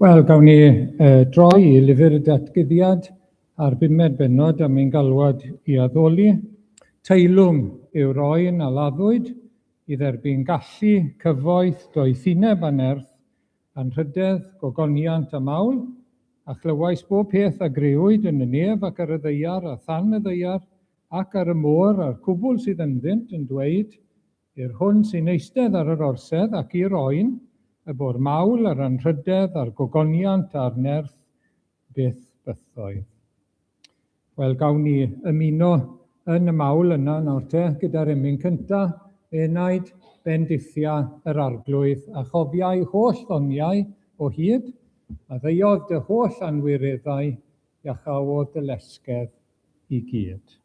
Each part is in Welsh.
Wel, gawn ni droi i lyfr y datguddiad a'r bumed bennod am ein galwad i addoli. Teilwng yw'r oen a laddwyd i dderbyn gallu, cyfoeth, doethineb a nerth, anrhydedd, gogoniant a mawl, a chlywais bob peth a grëwyd yn y nef ac ar y ddaear a than y ddaear ac ar y môr a'r cwbl sydd ynddynt yn dweud, I'r hwn sy'n eistedd ar yr orsedd ac i'r Oen, y bo'r mawl a'r anrhydedd a'r gogoniant a'r nerth byth bythoedd. Wel, gawn ni ymuno yn y mawl yna nawr te, gyda'r emyn cynta, Enaid, bendithia yr Arglwydd, a chofiai holl ddoniau o hyd, a ddeuodd dy holl anwireddau, iachaodd dy lesgedd i gyd.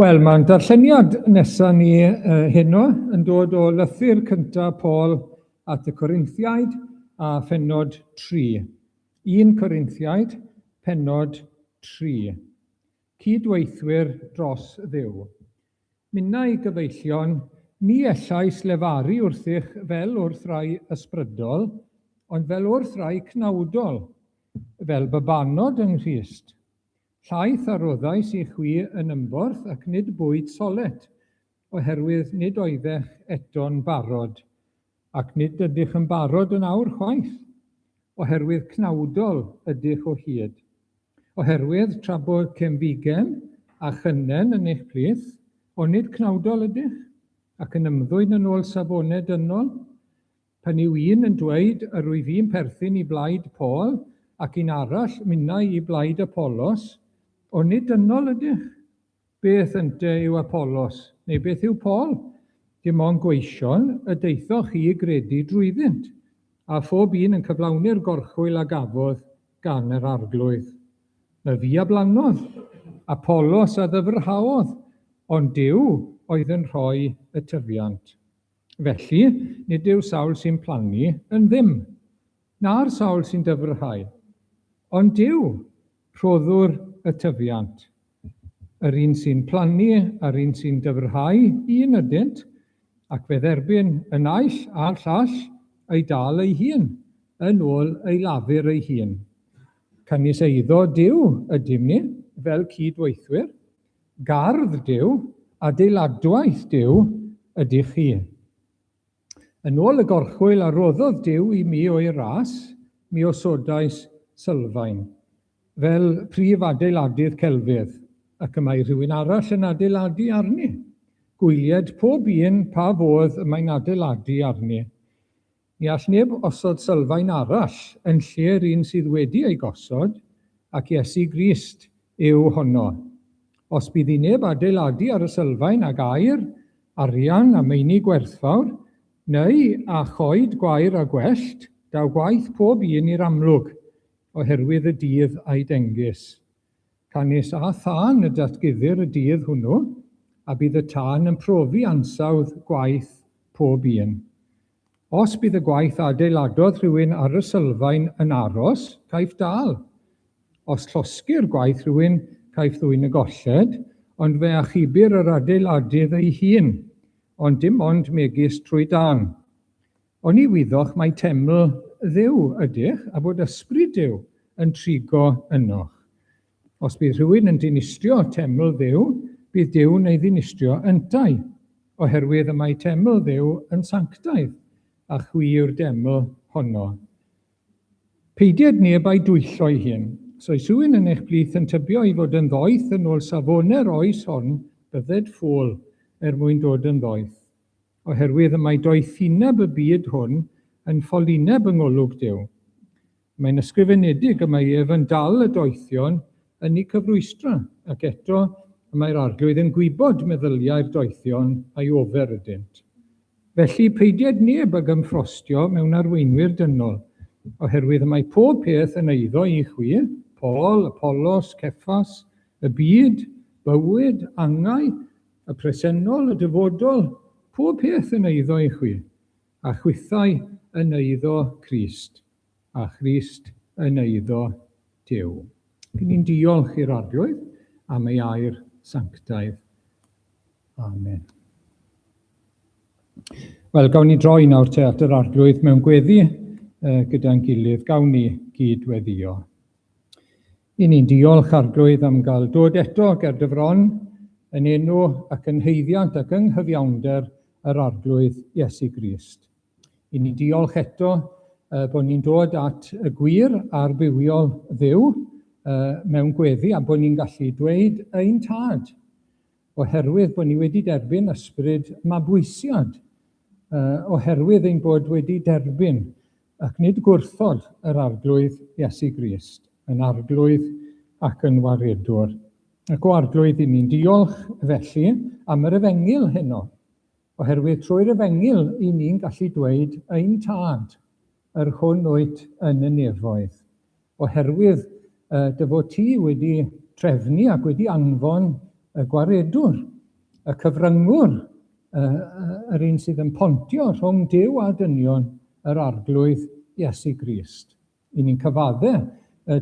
Wel, mae'n darlleniad nesaf ni heno yn dod o lythyr cyntaf Paul at y Corinthiaid a phenod 3. 1 Corinthiaid, penod 3. Cydweithwyr dros Dduw. Minnau, gyfeillion, ni ellais lefaru wrthych fel wrth rai ysbrydol, ond fel wrth rai cnawdol, fel babanod yng Nghrist. Llaeth a roddais i chwi yn ymborth ac nid bwyd solet, oherwydd nid oeddech eto'n barod, ac nid ydych yn barod yn awr chwaith, oherwydd cnawdol ydych o hyd. Oherwydd tra bod cenfigen a chynnen yn eich plith, onid cnawdol ydych, ac yn ymddwyn yn ôl safonau dynol? Pan yw un yn dweud, Yr wyf fi'n perthyn i blaid Paul, ac un arall, Minnau i blaid Apollos, onid dynol ydych? Beth ynte yw Apollos, neu beth yw Paul? Dim ond gweision y daethoch chi i gredu drwyddynt. a phob un yn cyflawni'r gorchwyl a gafodd gan yr Arglwydd. Myfi a blannodd, Apolos a ddyfrhaodd, ond Duw oedd yn rhoi y tyfiant. Felly, nid yw sawl sy'n plannu yn ddim, na'r sawl sy'n dyfrhau, ond Duw, rhoddwr y tyfiant. Yr un sy'n plannu a'r un sy'n dyfrhau, un ydynt, ac fe dderbyn y naill a'r llall ei dâl ei hun, yn ôl ei lafur ei hun. Canys eiddo Duw ydym ni, fel cyd-weithwyr, gardd Duw, adeiladwaith Duw ydych chi. Yn ôl y gorchwyl a roddodd Duw i mi o'i ras, mi osodais sylfaen, fel prif adeiladydd celfydd, ac y mae rhywun arall yn adeiladu arni. Gwylied pob un pa fodd y mae'n adeiladu arni. Ni all neb osod sylfaen arall yn lle'r un sydd wedi ei gosod, ac Iesu Grist yw honno. Os bydd i neb adeiladu ar y sylfaen ag aur, arian a meini gwerthfawr, neu â choed gwair a gwellt, daw gwaith pob un i'r amlwg, oherwydd y dydd a'i dengys. Canys â thân y datguddir y dydd hwnnw, a bydd y tân yn profi ansawdd gwaith pob un. Os bydd y gwaith a adeiladodd rhywun ar y sylfaen yn aros, caiff dâl. Os llosgir gwaith rhywun, caiff ddwyn y golled, ond fe achubir yr adeiladydd ei hun, ond dim ond megis trwy dân. Oni wyddoch mai teml Dduw ydych, a bod Ysbryd Duw yn trigo ynoch? Os bydd rhywun yn dinistrio teml Dduw, bydd Duw'n ei ddinistrio yntau, oherwydd y mae teml Dduw yn sanctaidd, a chwi yw'r deml honno. Peidied neb â'i dwyllo ei hun. Os oes rhywun yn eich plith yn tybio ei fod yn ddoeth yn ôl safonau'r oes hon, bydded ffôl er mwyn dod yn ddoeth. Oherwydd y mae doethineb y byd hwn yn ffolineb yng ngolwg Duw. Mae'n ysgrifenedig y mae ef yn dal y doethion yn eu cyfrwystra, ac eto y mae'r Arglwydd yn gwybod meddyliau'r doethion a'i ofer ydynt. Felly, peidied neb ag ymffrostio mewn arweinwyr dynol, oherwydd y mae pob peth yn eiddo i chwi, Paul, Apollos, Ceffas, y byd, bywyd, angau, y presennol, y dyfodol, pob peth yn eiddo i chwi, a chwithau yn eiddo Crist, a Christ yn eiddo Duw. Ac ni'n diolch i'r Arglwydd am ei air sanctaidd. Amen. Wel, gawn ni droi nawr te at yr Arglwydd mewn gweddi gyda'n gilydd. Gawn ni gyd weddio. I ni'n diolch, Arglwydd, am gael dod eto ger dy fron yn enw ac yn haeddiant ac yng nghyfiawnder yr Arglwydd Iesu Grist. I ni'n diolch eto bod ni'n dod at y gwir a'r bywiol Dduw mewn gweddi a bod ni'n gallu dweud ein Tad, oherwydd bod ni wedi derbyn ysbryd mabwysiad, oherwydd ein bod wedi derbyn ac nid gwrthod yr Arglwydd Iesu Grist yn Arglwydd ac yn Waredwr. Ac o Arglwydd, i ni'n diolch felly am yr Efengyl heno, oherwydd trwy'r Efengyl i ni'n gallu dweud ein Tad, yr hwn wyt yn y nefoedd. Oherwydd dy fod ti wedi trefnu ac wedi anfon y Gwaredwr, y Cyfryngwr, yr un sydd yn pontio rhwng Duw a dynion, yr Arglwydd Iesu Grist. I ni'n cyfadde,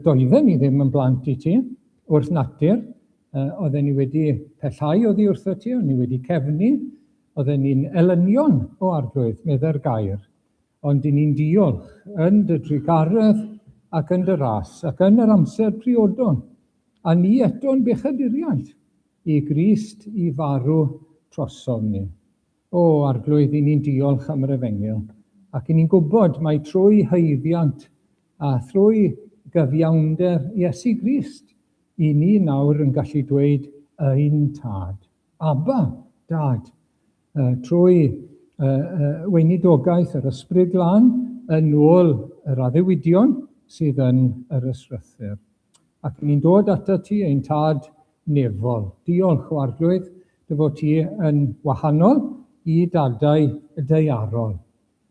doedden ni ddim yn blant i ti, wrth natur, oedden ni wedi pellhau oddi wrtho ti, o'n ni wedi cefnu, oedden ni'n elynion o Arglwydd, meddai'r gair. Ond i ni'n diolch yn dy drugaredd ac yn dy ras, ac yn yr amser priodol, a ni eto'n bechaduriaid, i Grist i farw trosom ni. O, Arglwydd, i ni'n diolch am yr Efengyl, ac i ni'n gwybod mai trwy haeddiant a thrwy gyfiawnder Iesu Grist, i ni nawr yn gallu dweud ein Tad. Abba, Dad. Trwy weinidogaeth yr Ysbryd Glân yn ôl yr addewidion sydd yn yr Ysgrythur. Ac ni'n dod atat ti, ein Tad nefol. Diolch, o Arglwydd, dy fod ti yn wahanol i dadau daearol.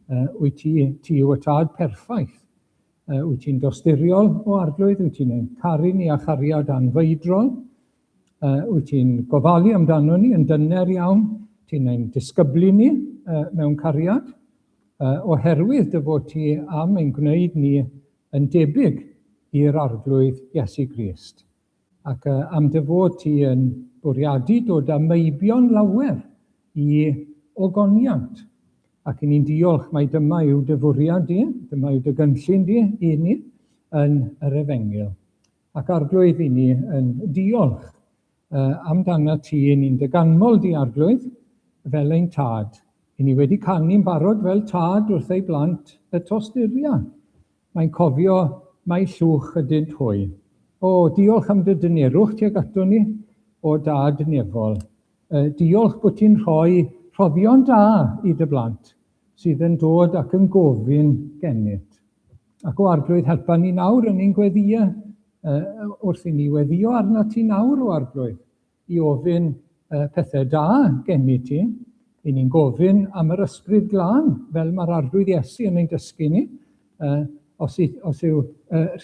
Wyt ti, ti yw y tad perffaith. Wyt ti'n dosturiol o Arglwydd, wyt ti'n ein caru ni â chariad anfeidrol, wyt ti'n gofalu amdano ni yn dyner iawn, ti'n ein disgyblu ni mewn cariad, oherwydd dy fod ti am ein gwneud ni yn debyg i'r Arglwydd Iesu Grist. Ac am dy fod ti yn bwriadu dod â meibion lawer i ogoniant. Ac i ni'n diolch mai dyma yw dy fwriad di, dyma yw dy gynllun di i ni yn yr Efengyl. Ac Arglwydd, i ni yn diolch amdana ti, i ni'n dy ganmol di, Arglwydd, fel ein tad. I ni wedi canu'n barod fel tad wrth ei blant y tosturia. Mae'n cofio mai llwch ydynt hwy. O, diolch am dy dynerwch tuag ato ni, o Dad nefol. Diolch bod ti'n rhoi rhoddion da i dy blant sydd yn dod ac yn gofyn gennyt. Ac o Arglwydd, helpa ni nawr yn ein gweddïau, wrth i ni weddïo arnat ti nawr, o Arglwydd, i ofyn pethau da gennyt ti. I ni'n gofyn am yr Ysbryd Glân, fel mae'r Arglwydd Iesu yn ein dysgu ni. Os, os yw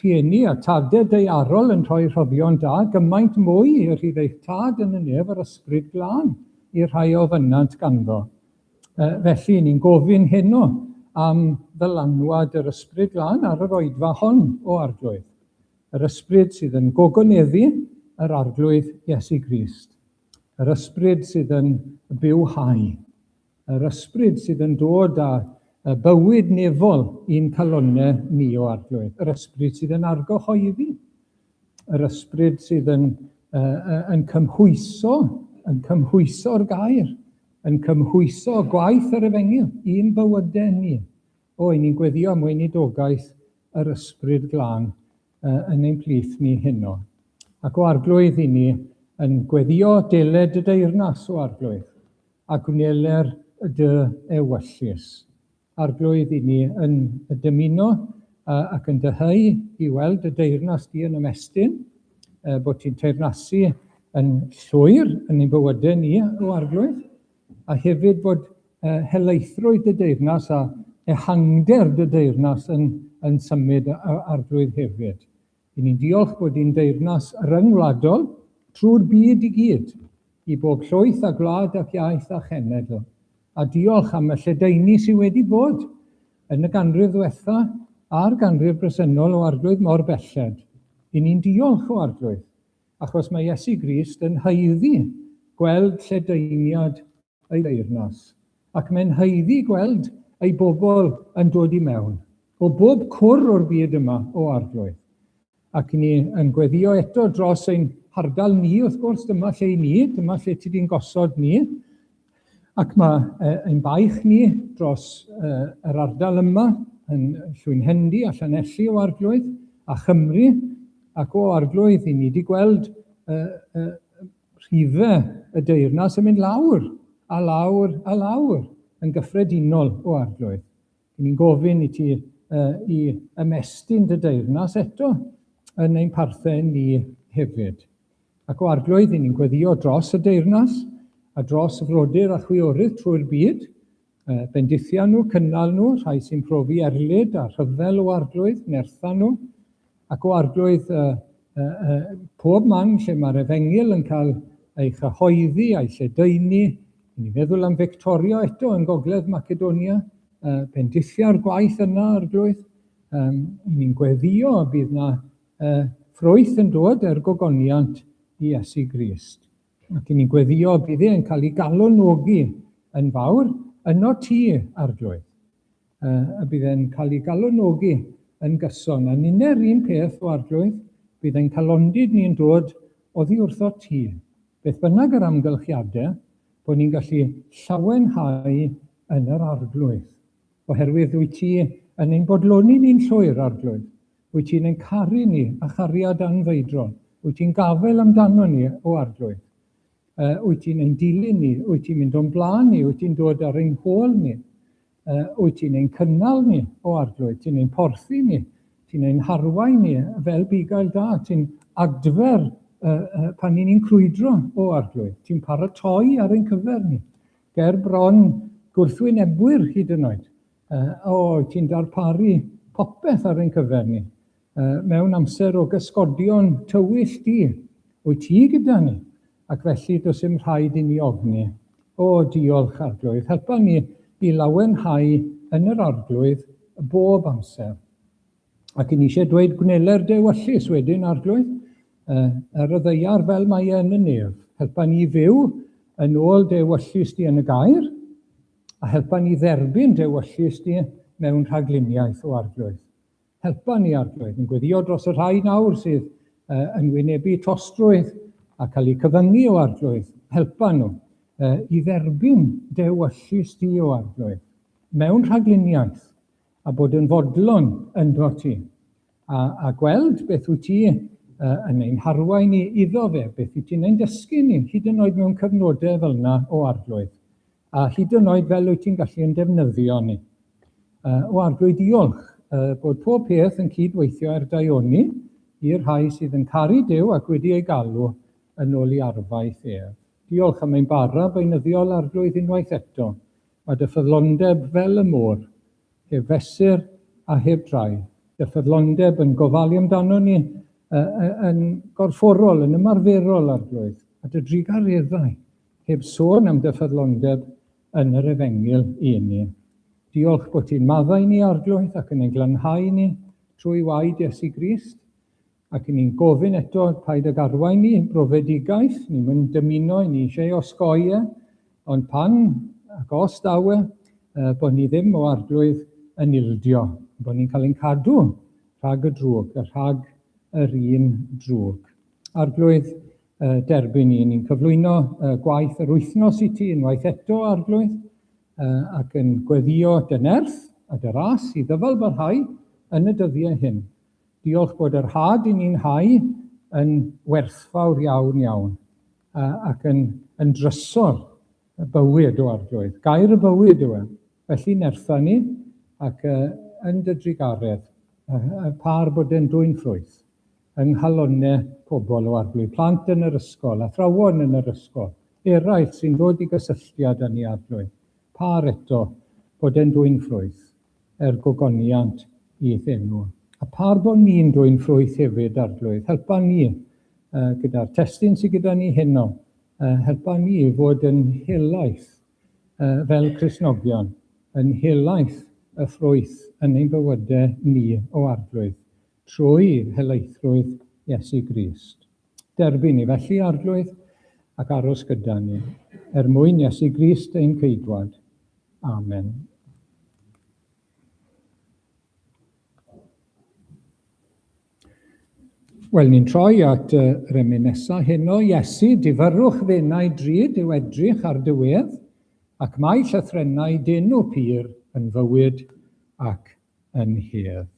rhieni a tadau daearol yn rhoi rhoddion da, gymaint mwy y rhydd eich tad yn y nef yr Ysbryd Glân i'r rhai a ofynnant ganddo. Felly, ni'n gofyn heno am ddylanwad yr Ysbryd Glân ar yr oedfa hon, o Arglwydd. Yr Ysbryd sydd yn gogoneddu yr Arglwydd Iesu Grist. Yr Ysbryd sydd yn bywhau. Yr Ysbryd sydd yn dod â bywyd nefol i'n calonnau ni, o Arglwydd. Yr Ysbryd sydd yn argyhoeddi. Yr Ysbryd sydd yn, yn cymhwyso, yn cymhwyso'r gair, yn cymhwyso gwaith yr Efengyl i'n bywydau ni. O, i ni'n gweddio am weinidogaeth yr Ysbryd Glân yn ein plith ni heno. Ac o Arglwydd i ni yn gweddio deled dy deyrnas, o Arglwydd, a gwneler dy ewyllys. Arglwydd, i ni yn dymuno ac yn dyheu i weld y deyrnas di yn ymestyn, bod ti'n teyrnasu yn llwyr yn ein bywydau ni, o Arglwydd, a hefyd bod helaethrwydd dy deyrnas a ehangder dy deyrnas yn, yn symud, Arglwydd, hefyd. I ni'n diolch bod hi'n deyrnas ryngwladol trwy'r byd i gyd, i bob llwyth a gwlad ac iaith a chenedl. A diolch am y lledaenu sydd wedi bod yn y ganrif ddwetha a'r ganrif bresennol o Arglwydd mor belled. I ni'n diolch o Arglwydd, achos mae Iesu Grist yn haeddu gweld lledaeniad ei deyrnas, ac mae'n haeddu gweld ei bobl yn dod i mewn, o bob cwr o'r byd yma, o Arglwydd. Ac ni yn gweddio eto dros ein hardal ni, wrth gwrs, dyma lle i ni, dyma lle ti di'n gosod ni. Ac mae ein baich ni dros yr ardal yma, yn Llwynhendy a Llanelli o Arglwydd, a Chymru, ac o Arglwydd, i ni wedi gweld rhifau y deyrnas yn mynd lawr a lawr a lawr yn gyffredinol o Arglwydd. Dyn ni'n gofyn i ti uh, i ymestyn dy deyrnas eto yn ein parthau ni hefyd. Ac o Arglwydd, dyn ni'n gweddio dros y deyrnas a dros y frodyr a chwiorydd trwy'r byd. Bendithia nhw, cynnal nhw, rhai sy'n profi erlid a rhyfel o Arglwydd, nertha nhw. Ac o Arglwydd, pob man lle mae'r efengyl yn cael ei chyhoeddi a'i lledaenu, i ni feddwl am Victoria eto yn Gogledd Macedonia, bendithia'r gwaith yna, Arglwydd. I ni'n gweddio y bydd na ffrwyth yn dod er gogoniant i Iesu Grist. Ac i ni'n gweddio bydd e'n cael ei galonogi yn fawr yno ti, Arglwydd. Y bydd e'n cael ei galonogi yn gyson. A ninne'r un peth, o Arglwydd, bydd ein calondid ni'n dod oddi wrtho ti. Beth bynnag yr amgylchiadau, bod ni'n gallu llawenhau yn yr Arglwydd. Oherwydd wyt ti yn ein bodloni ni'n llwyr, Arglwydd. Wyt ti'n ein caru ni â chariad anfeidrol? Wyt ti'n gafael amdano ni, o Arglwydd? Uh, wyt ti'n ein dilyn ni? Wyt ti'n mynd o'n blaen ni? Wyt ti'n dod ar ein hôl ni? Uh, wyt ti'n ein cynnal ni, o Arglwydd? Ti'n ein porthi ni? Ti'n ein harwain ni fel bugail da? Ti'n adfer uh, uh, pan ni'n crwydro, o Arglwydd? Ti'n paratoi ar ein cyfer ni? Ger bron gwrthwynebwyr hyd yn oed. O, ti'n darparu popeth ar ein cyfer ni. Mewn amser o gysgodion tywyll di, wyt ti gyda ni, ac felly does dim rhaid i ni ofni. O, diolch, Arglwydd, helpa ni i lawenhau yn yr Arglwydd bob amser. Ac i ni eisiau dweud gwneler dy ewyllys wedyn, Arglwydd, ar y ddaear fel mae e yn y nef. Helpa ni fyw yn ôl dy ewyllys di yn y gair, a helpa ni dderbyn dy ewyllys di mewn rhagluniaeth o Arglwydd. Helpa ni, Arglwydd, yn gweddio dros y rhai nawr sydd yn wynebu tostrwydd a cael eu cyfyngu o Arglwydd. Helpa nhw i dderbyn dy ewyllys di o Arglwydd mewn rhagluniaeth a bod yn fodlon ynddo ti a, a gweld beth wyt ti yn ein harwain ni iddo fe, beth wyt ti'n ein dysgu ni, hyd yn oed mewn cyfnodau fel yna o Arglwydd. A hyd yn oed fel wyt ti'n gallu yn defnyddio ni. O Arglwydd, diolch bod pob peth yn cyd-weithio er daioni i'r rhai sydd yn caru Duw ac wedi ei galw yn ôl i arfaeth ef. Diolch am ein bara beunyddiol, Arglwydd, unwaith eto. Mae dy ffyddlondeb fel y môr, heb fesur a heb drai. Dy ffyddlondeb yn gofalu amdano ni yn gorfforol, yn ymarferol, Arglwydd, a dy drugareddau, heb sôn am dy ffyddlondeb yn yr Efengyl i ni. Diolch bod ti'n maddau ni, Arglwydd, ac yn ein glanhau ni trwy waed Iesu Grist. Ac i ni'n gofyn eto, paid ag arwain ni brofedigaeth, ni'n mynd dymuno, ni eisiau osgoi e, ond pan ac os daw e, bod ni ddim o Arglwydd yn ildio, bod ni'n cael ein cadw rhag y drwg a rhag yr un drwg. Arglwydd, derbyn ni, ni'n cyflwyno gwaith yr wythnos i ti unwaith eto, Arglwydd, ac yn gweddio dy nerth a dy ras i ddyfal barhau yn y dyddiau hyn. Diolch bod yr had i ni'n hau yn werthfawr iawn iawn ac yn, yn drysor y bywyd o Arglwydd. Gair y bywyd yw e. Felly nertha ni ac yn dy drugaredd, par bod e'n dwyn ffrwyth yng nghalonnau pobl o Arglwydd, plant yn yr ysgol, athrawon yn yr ysgol, eraill sy'n dod i gysylltiad â ni Arglwydd, par eto bod e'n dwyn ffrwyth er gogoniant i'th enw. A par bod ni'n dwyn ffrwyth hefyd, Arglwydd, helpa ni gyda'r testun sydd gyda ni heno, helpa ni i fod yn helaeth fel Cristnogion, yn helaeth y ffrwyth yn ein bywydau ni o Arglwydd, trwy helaethrwydd Iesu Grist. Derbyn ni felly, Arglwydd, ac aros gyda ni, er mwyn Iesu Grist ein Ceidwad. Amen. Wel, ni'n troi at yr emyn nesaf heno. Iesu, difyrrwch fenau drud yw edrych ar dy wedd, ac mae llythrennau d'enw pur yn fywyd ac yn hedd.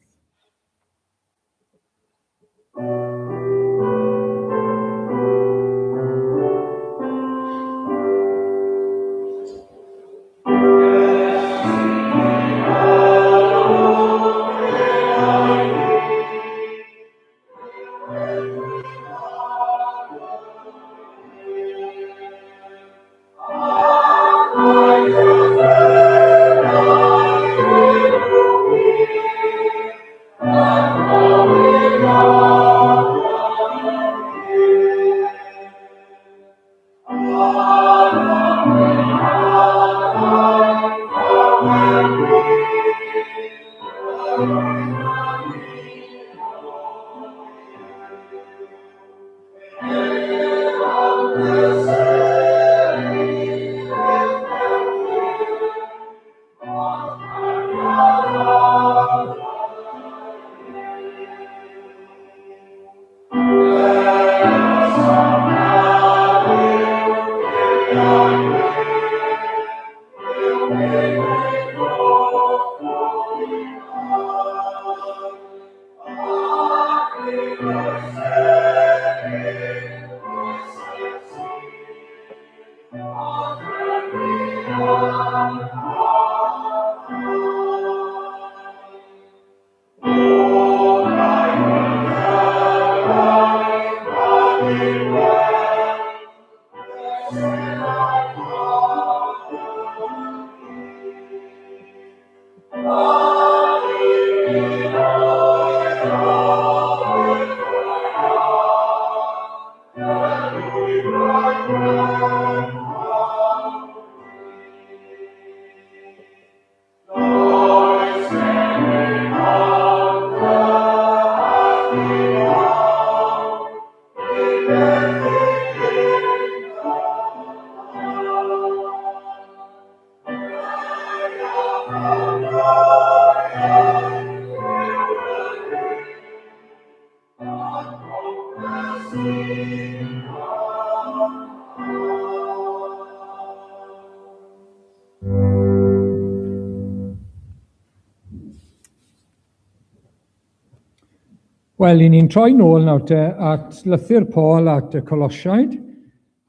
Wel, i ni'n troi nôl nawr te at lythyr Paul at y Colosiaid,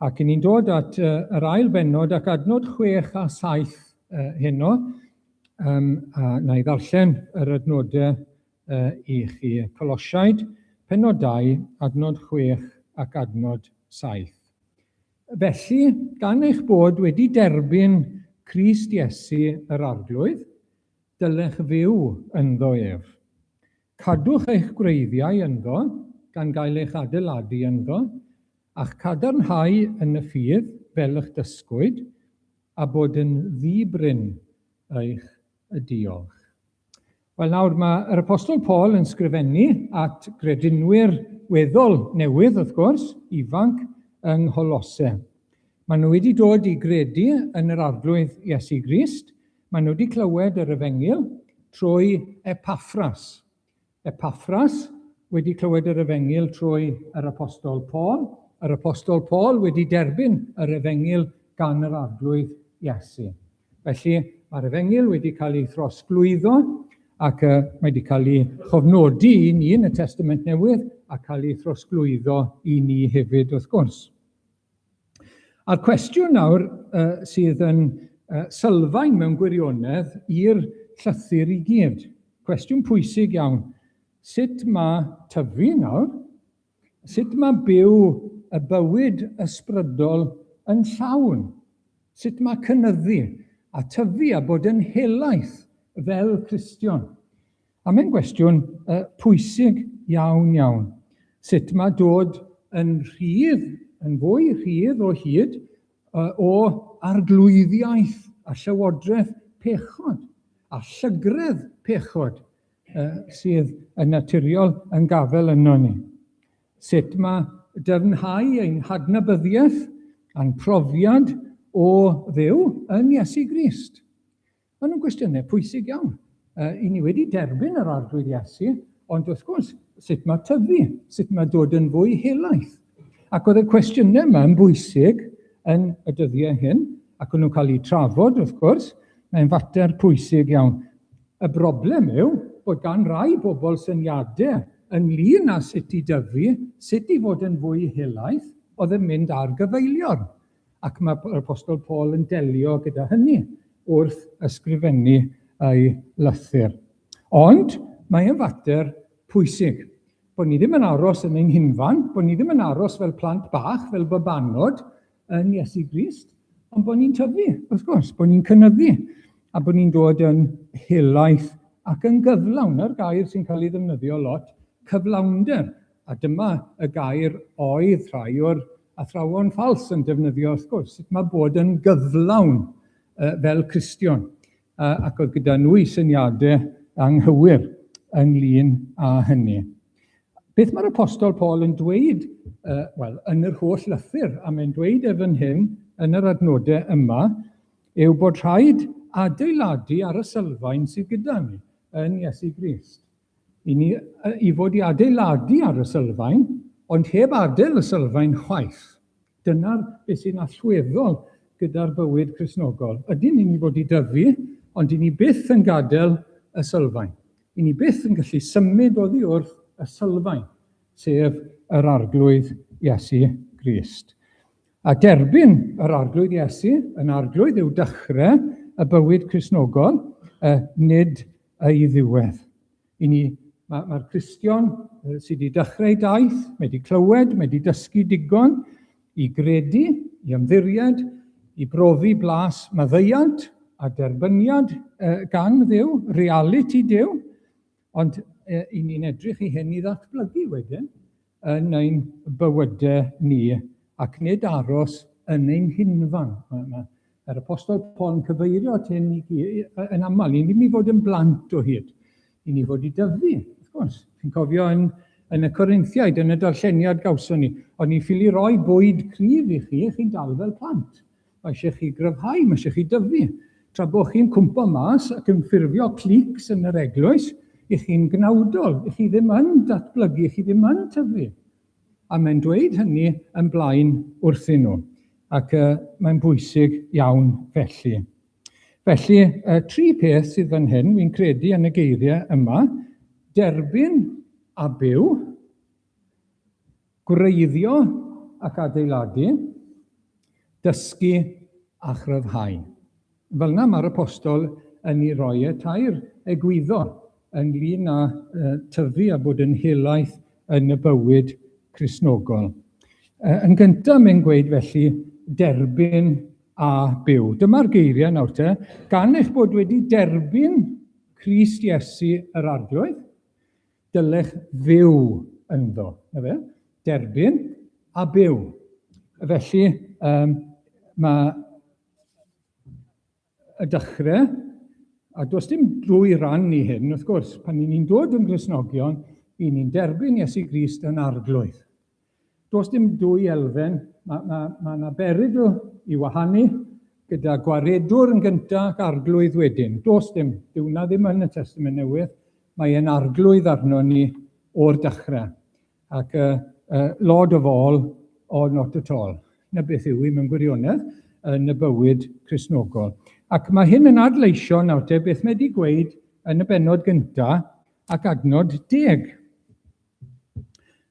ac i ni'n dod at yr ail bennod ac adnod 6 a 7 heno. A na i ddarllen yr adnodau i chi. Colosiaid, pennod 2, adnod 6 ac adnod 7. Felly, gan eich bod wedi derbyn Crist Iesu yr Arglwydd, dylech fyw ynddo ef. Cadwch eich gwreiddiau ynddo, gan gael eich adeiladu ynddo, a'ch cadarnhau yn y ffydd fel y'ch dysgwyd, a bod yn ddi-brin eich diolch. Wel nawr, mae yr Apostol Paul yn sgrifennu at gredinwyr weddol newydd, wrth gwrs, ifanc, yng Ngholose. Maen nhw wedi dod i gredu yn yr Arglwydd Iesu Grist, maen nhw wedi clywed yr Efengyl trwy Epaffras. Epaffras wedi clywed yr Efengyl trwy yr Apostol Paul, yr Apostol Paul wedi derbyn yr Efengyl gan yr Arglwydd Iesu. Felly, mae'r Efengyl wedi cael ei throsglwyddo ac mae wedi cael ei chofnodi i ni yn y Testament Newydd a cael ei throsglwyddo i ni hefyd, wrth gwrs. A'r cwestiwn nawr sydd yn sylfaen mewn gwirionedd i'r llythyr i gyd, cwestiwn pwysig iawn, sut mae tyfu nawr? Sut mae byw y bywyd ysbrydol yn llawn? Sut mae cynyddu a tyfu a bod yn helaeth fel Cristion? A mae'n gwestiwn pwysig iawn iawn. Sut mae dod yn rhydd, yn fwy rhydd o hyd, o arglwyddiaeth a llywodraeth pechod a llygredd pechod sydd yn naturiol yn gafael yno ni. Sut mae dyfnhau ein hadnabyddiaeth a'n profiad o Dduw yn Iesu Grist. Maen nhw'n gwestiynau pwysig iawn. I ni wedi derbyn yr Arglwydd Iesu, ond wrth gwrs, sut mae tyfu? Sut mae dod yn fwy helaeth? Ac oedd y cwestiynau yma yn bwysig yn y dyddiau hyn, ac o'n nhw'n cael eu trafod, wrth gwrs. Mae'n fater pwysig iawn. Y broblem yw bod gan rai bobl syniadau ynglyn â sut i dyfu, sut i fod yn fwy helaeth, oedd yn mynd ar gyfeiliorn. Ac mae'r Apostol Paul yn delio gyda hynny wrth ysgrifennu ei lythyr. Ond mae yn fater pwysig. Bod ni ddim yn aros yn ein hunfan, bod ni ddim yn aros fel plant bach, fel babanod yn Iesu Grist, ond bod ni'n tyfu, wrth gwrs, bod ni'n cynyddu, a bod ni'n dod yn helaeth ac yn gyflawn. Na'r gair sy'n cael ei ddefnyddio lot, cyflawnder. A dyma y gair oedd rhai o'r athrawon ffals yn defnyddio, wrth gwrs, sut mae bod yn gyflawn fel Cristion. Ac oedd gyda nhw i syniadau anghywir ynglyn â hynny. Beth mae'r Apostol Paul yn dweud, wel, yn yr holl lythyr, a mae'n dweud e fan hyn, yn yr adnodau yma, yw bod rhaid adeiladu ar y sylfaen sydd gyda ni yn Iesu Grist. I ni i fod i adeiladu ar y sylfaen, ond heb adael y sylfaen chwaith. Dyna'r beth sy'n allweddol gyda'r bywyd Cristnogol. Ydyn ni'n i fod i dyfu, ond i ni byth yn gadael y sylfaen. I ni byth yn gallu symud oddi wrth y sylfaen, sef yr Arglwydd Iesu Grist. A derbyn yr Arglwydd Iesu yn Arglwydd yw dechrau y bywyd Cristnogol, nid ei ddiwedd. I ni, mae'r ma Cristion sydd wedi dechrau ei daith, mae wedi clywed, mae wedi dysgu digon i gredu, i ymddiried, i brofi blas maddeuant a derbyniad gan Dduw, realiti Duw, ond i ni'n edrych i hyn i ddatblygu wedyn. yn ein bywydau ni ac nid aros yn ein hunfan. Mae, mae yr Apostol Paul yn cyfeirio at hyn i gyd, yn aml. Ni ddim i fod yn blant o hyd. I ni fod i dyfu, wrth gwrs. Chi'n cofio yn, yn y Corinthiaid, yn y darlleniad gawson ni, o'n ni ffili roi bwyd cryf i chi, chi'n dal fel plant. Mae eisiau chi gryfhau, mae eisiau chi dyfu. Tra bod chi'n cwmpo mas ac yn ffurfio cliques yn yr eglwys, i chi'n gnawdol, i chi ddim yn datblygu, i chi ddim yn tyfu. A mae'n dweud hynny yn blaen wrthyn nhw. Ac uh, mae'n bwysig iawn felly. Felly, uh, tri peth sydd fan hyn, fi'n credu yn y geiriau yma. Derbyn a byw, Gwreiddio ac adeiladu, dysgu a chryfhau. Fel yna mae'r apostol yn ei roi e tair egwyddor ynglyn â tyfu a bod yn helaeth yn y bywyd Cristnogol. Yn gyntaf, mae'n gweud felly, derbyn a byw. Dyma'r geiriau nawr te, gan eich bod wedi derbyn Crist Iesu yr Arglwydd, Dylech fyw ynddo. Na fe? Derbyn a byw. Felly, um, mae y dechrau, a does dim dwy ran i hyn, wrth gwrs, pan ni'n dod yn Gristnogion, i ni'n derbyn Iesu Grist yn arglwydd. Does dim dwy elfen, mae ma, ma yna berygl i wahanu gyda gwaredwr yn gyntaf ac arglwydd wedyn. Does dim, dyw hwnna ddim yn y Testament Newydd, mae e'n arglwydd arno ni o'r dechrau. Ac uh, uh, Lord of all or not at all. Na beth yw i mewn gwirionedd yn y bywyd Cristnogol. Ac mae hyn yn adleisio nawr te beth mae wedi gweud yn y bennod gyntaf ac adnod deg.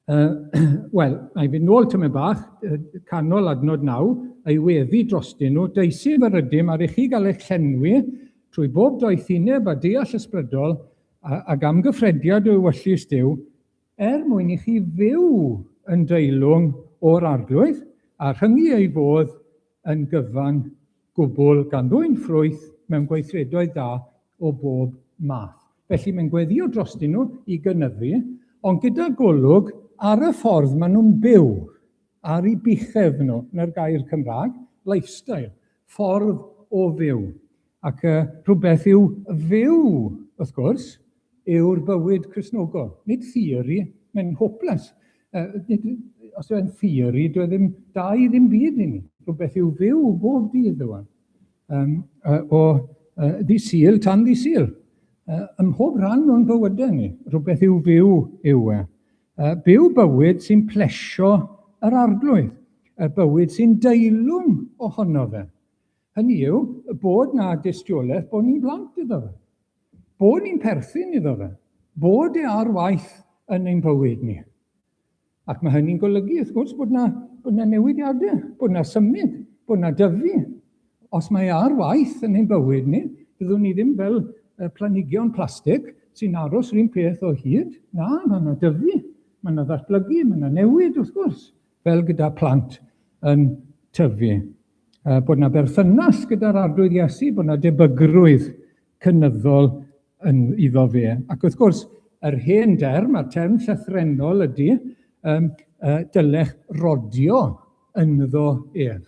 Uh, Wel, na i fynd nôl tymed bach, canol adnod 9, ei weddi drostyn nhw, deisif yr ydym ar i chi gael eich llenwi trwy bob doethineb a deall ysbrydol ag amgyffrediad o ewyllys Duw, er mwyn i chi fyw yn deilwng o'r Arglwydd a rhyngu ei fodd yn gyfan gwbl gan ddwyn ffrwyth mewn gweithredoedd da o bob math. Felly mae'n gweddïo drostyn nhw i gynyddu, ond gyda golwg ar y ffordd maen nhw'n byw, ar eu buchedd nhw, na'r gair Cymraeg, lifestyle, ffordd o fyw. Ac uh, rhywbeth yw fyw, wrth gwrs, yw'r bywyd Cristnogol. Nid theori, mae'n hopeless. Uh, nid, os yw'n theori, dwi e ddim da i ddim byd i ni. Rhywbeth yw fyw bob dydd yw e. Um, uh, o uh, ddi Sul tan ddi Sul. Ym mhob rhan o'n bywydau ni, rhywbeth yw fyw yw e. Byw bywyd sy'n plesio yr arglwydd, y bywyd sy'n deilwng ohono fe. Hynny yw, bod na dystiolaeth bod ni'n blant iddo fe. Bod ni'n perthyn iddo fe. Bod e ar waith yn ein bywyd ni. Ac mae hynny'n golygu, wrth gwrs, bod na, bod na newidiadau, bod na symud, bod na dyfu. Os mae ar waith yn ein bywyd ni, byddwn ni ddim fel planhigion plastig sy'n aros yr un peth o hyd. Na, mae yna dyfu, mae yna ddatblygu, mae yna newid, wrth gwrs, fel gyda plant yn tyfu. Bod yna berthynas gyda'r Arglwydd Iesu, bod yna debygrwydd cynyddol yn iddo fe. Ac wrth gwrs, yr hen derm, a'r term llythrennol ydy, um, uh, dylech rodio ynddo ef.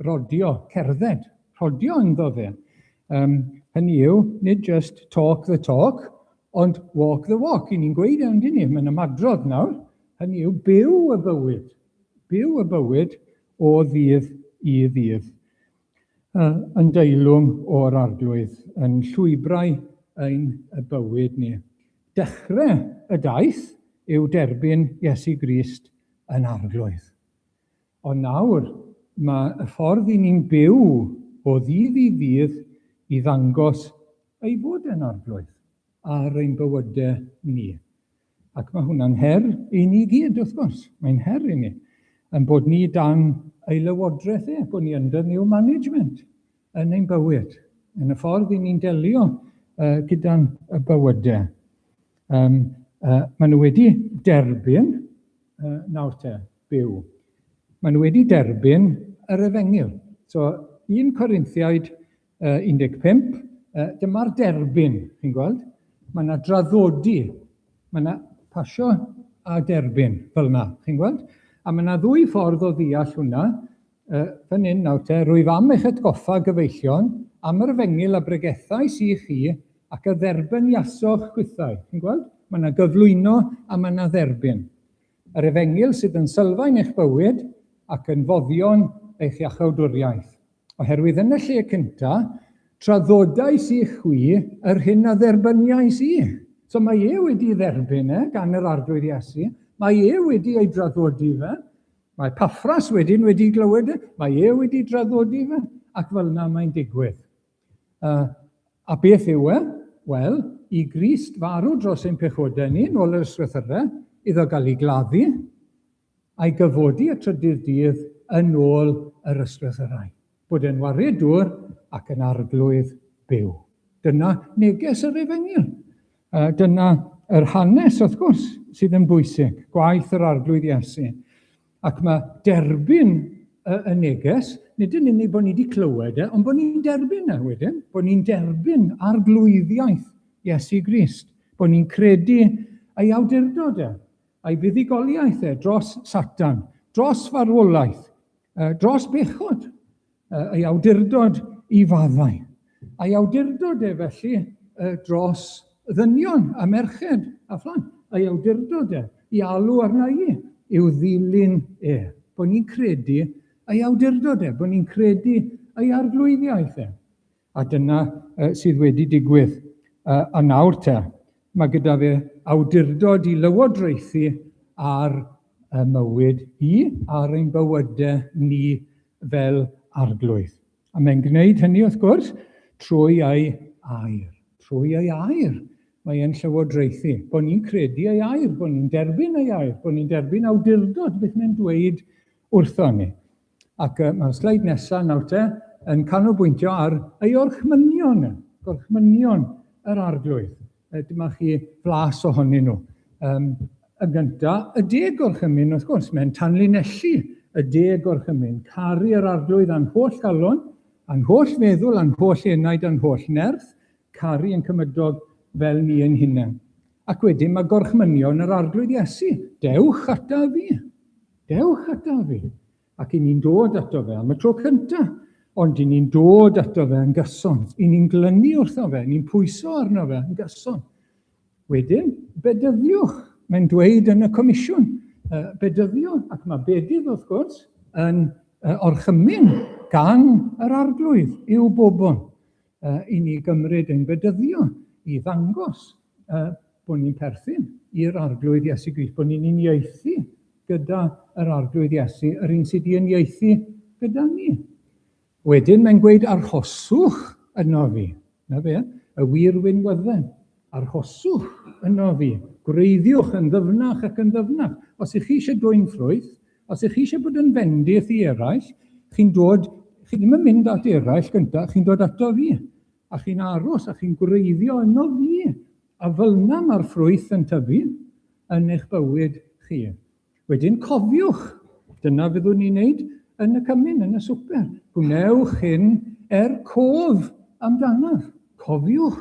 Rodio, cerdded, rhodio ynddo fe. Um, hynny yw, nid just talk the talk, ond walk the walk. I ni'n gweud e, yndyn ni, mae'n ymadrodd nawr. Hynny yw, byw y bywyd. Byw y bywyd o ddydd i ddydd, yn deilwng o'r Arglwydd, yn llwybrau ein bywyd ni. Dechrau y daith yw derbyn Iesu Grist yn Arglwydd. Ond nawr, mae y ffordd i ni'n byw o ddydd i ddydd i ddangos ei fod e'n Arglwydd ar ein bywydau ni. Ac mae hwnna'n her i ni gyd, wrth gwrs. Mae'n her i ni. Yn bod ni dan ei lywodraeth e, bod ni under new management yn ein bywyd, yn y ffordd i ni'n delio uh, gyda'n bywydau. Um, uh, maen nhw wedi derbyn, uh, nawr te, byw. Maen nhw wedi derbyn yr efengyl. So, 1 Corinthiaid 15, dyma'r derbyn, chi'n gweld? Mae yna draddodi, mae yna pasio a derbyn, fel yna, chi'n gweld? A mae yna ddwy ffordd o ddeall hwnna. Fan hyn nawr te, rwyf am eich atgoffa, gyfeillion, am yr efengyl a bregethais i chi ac a dderbyniasoch chwithau. Chi'n gweld? Mae yna gyflwyno a mae yna dderbyn. Yr efengyl sydd yn sylfaen eich bywyd ac yn foddion eich iachawdwriaeth. Oherwydd yn y lle cyntaf, traddodais i chwi yr hyn a dderbyniais i. So mae e wedi dderbyn e gan yr Arglwydd Iesu, mae e wedi ei draddodi fe, mae Paffras wedyn wedi glywed e, mae e wedi draddodi fe, ac fel yna mae'n digwydd. A beth yw e? Wel, i Grist farw dros ein pechodau ni, nôl yr ysgrythyrau, iddo gael ei gladdu, a'i gyfodi y trydydd dydd yn ôl yr ysgrythyrau. Bod e'n waredwr ac yn arglwydd byw. Dyna neges yr efengyl. Dyna yr hanes, wrth gwrs, sydd yn bwysig, gwaith yr arglwydd Iesu. Ac mae derbyn y, y neges, nid yn unig bod ni wedi clywed e, ond bod ni'n derbyn e wedyn, bod ni'n derbyn arglwyddiaeth Iesu Grist, bod ni'n credu ei awdurdod e, a'i fuddugoliaeth e dros Satan, dros farwolaeth, dros bechod, ei awdurdod i faddau. A'i awdurdod e felly dros ddynion a merched a phlant. A'i awdurdod e i alw arna i i'w ddilyn e. Bod ni'n credu ei awdurdod e, bod ni'n credu ei arglwyddiaeth e. A dyna sydd wedi digwydd. A nawr te, mae gyda fe awdurdod i lywodraethu ar y mywyd i, ar ein bywydau ni fel arglwydd. A mae'n gwneud hynny, wrth gwrs, trwy ei air. Trwy ei air mae e'n llywodraethu. Bod ni'n credu ei air, bod ni'n derbyn ei air, bod ni'n derbyn awdurdod beth mae'n dweud wrtho ni. Ac mae'r sleid nesaf nawr te yn canolbwyntio ar ei orchmynion, gorchmynion yr arglwydd. Dyma chi flas ohonyn nhw. Yn gyntaf, y deg gorchymyn, wrth gwrs, mae'n tanlinellu y deg gorchymyn. Caru yr arglwydd a'n holl galon, a'n holl feddwl, a'n holl enaid, a'n holl nerth, caru ein cymydog fel ni ein hunain. Ac wedyn mae gorchmynion yr arglwydd Iesu. Dewch ata fi. Dewch ata fi. Ac i ni'n dod ato fe am y tro cyntaf, ond i ni'n dod ato fe yn gyson. I ni'n glynu wrtho fe, ni'n pwyso arno fe yn gyson. Wedyn, bedyddiwch. Mae'n dweud yn y comisiwn, bedyddio, ac mae bedydd, wrth gwrs, yn orchymyn gan yr arglwydd i'w bobl i ni gymryd ein bedyddio, i ddangos bod ni'n perthyn i'r Arglwydd Iesu Grist, bod ni'n uniaethu gyda yr Arglwydd Iesu, yr un sydd wedi uniaethu gyda ni. Wedyn mae'n gweud arhoswch yno fi. Na fe, y wir winwydden. Arhoswch yno fi. Gwreiddiwch yn ddyfnach ac yn ddyfnach. Os ych chi eisiau dwyn ffrwyth, os ych chi eisiau bod yn fendith i eraill, chi'n dod, chi ddim yn mynd at eraill gyntaf, chi'n dod ato fi. A chi'n aros a chi'n gwreiddio yno fi. A fel yna mae'r ffrwyth yn tyfu yn eich bywyd chi. Wedyn cofiwch, dyna fyddwn ni'n neud yn y cymun, yn y swper. Gwnewch hyn er cof amdanaf. Cofiwch,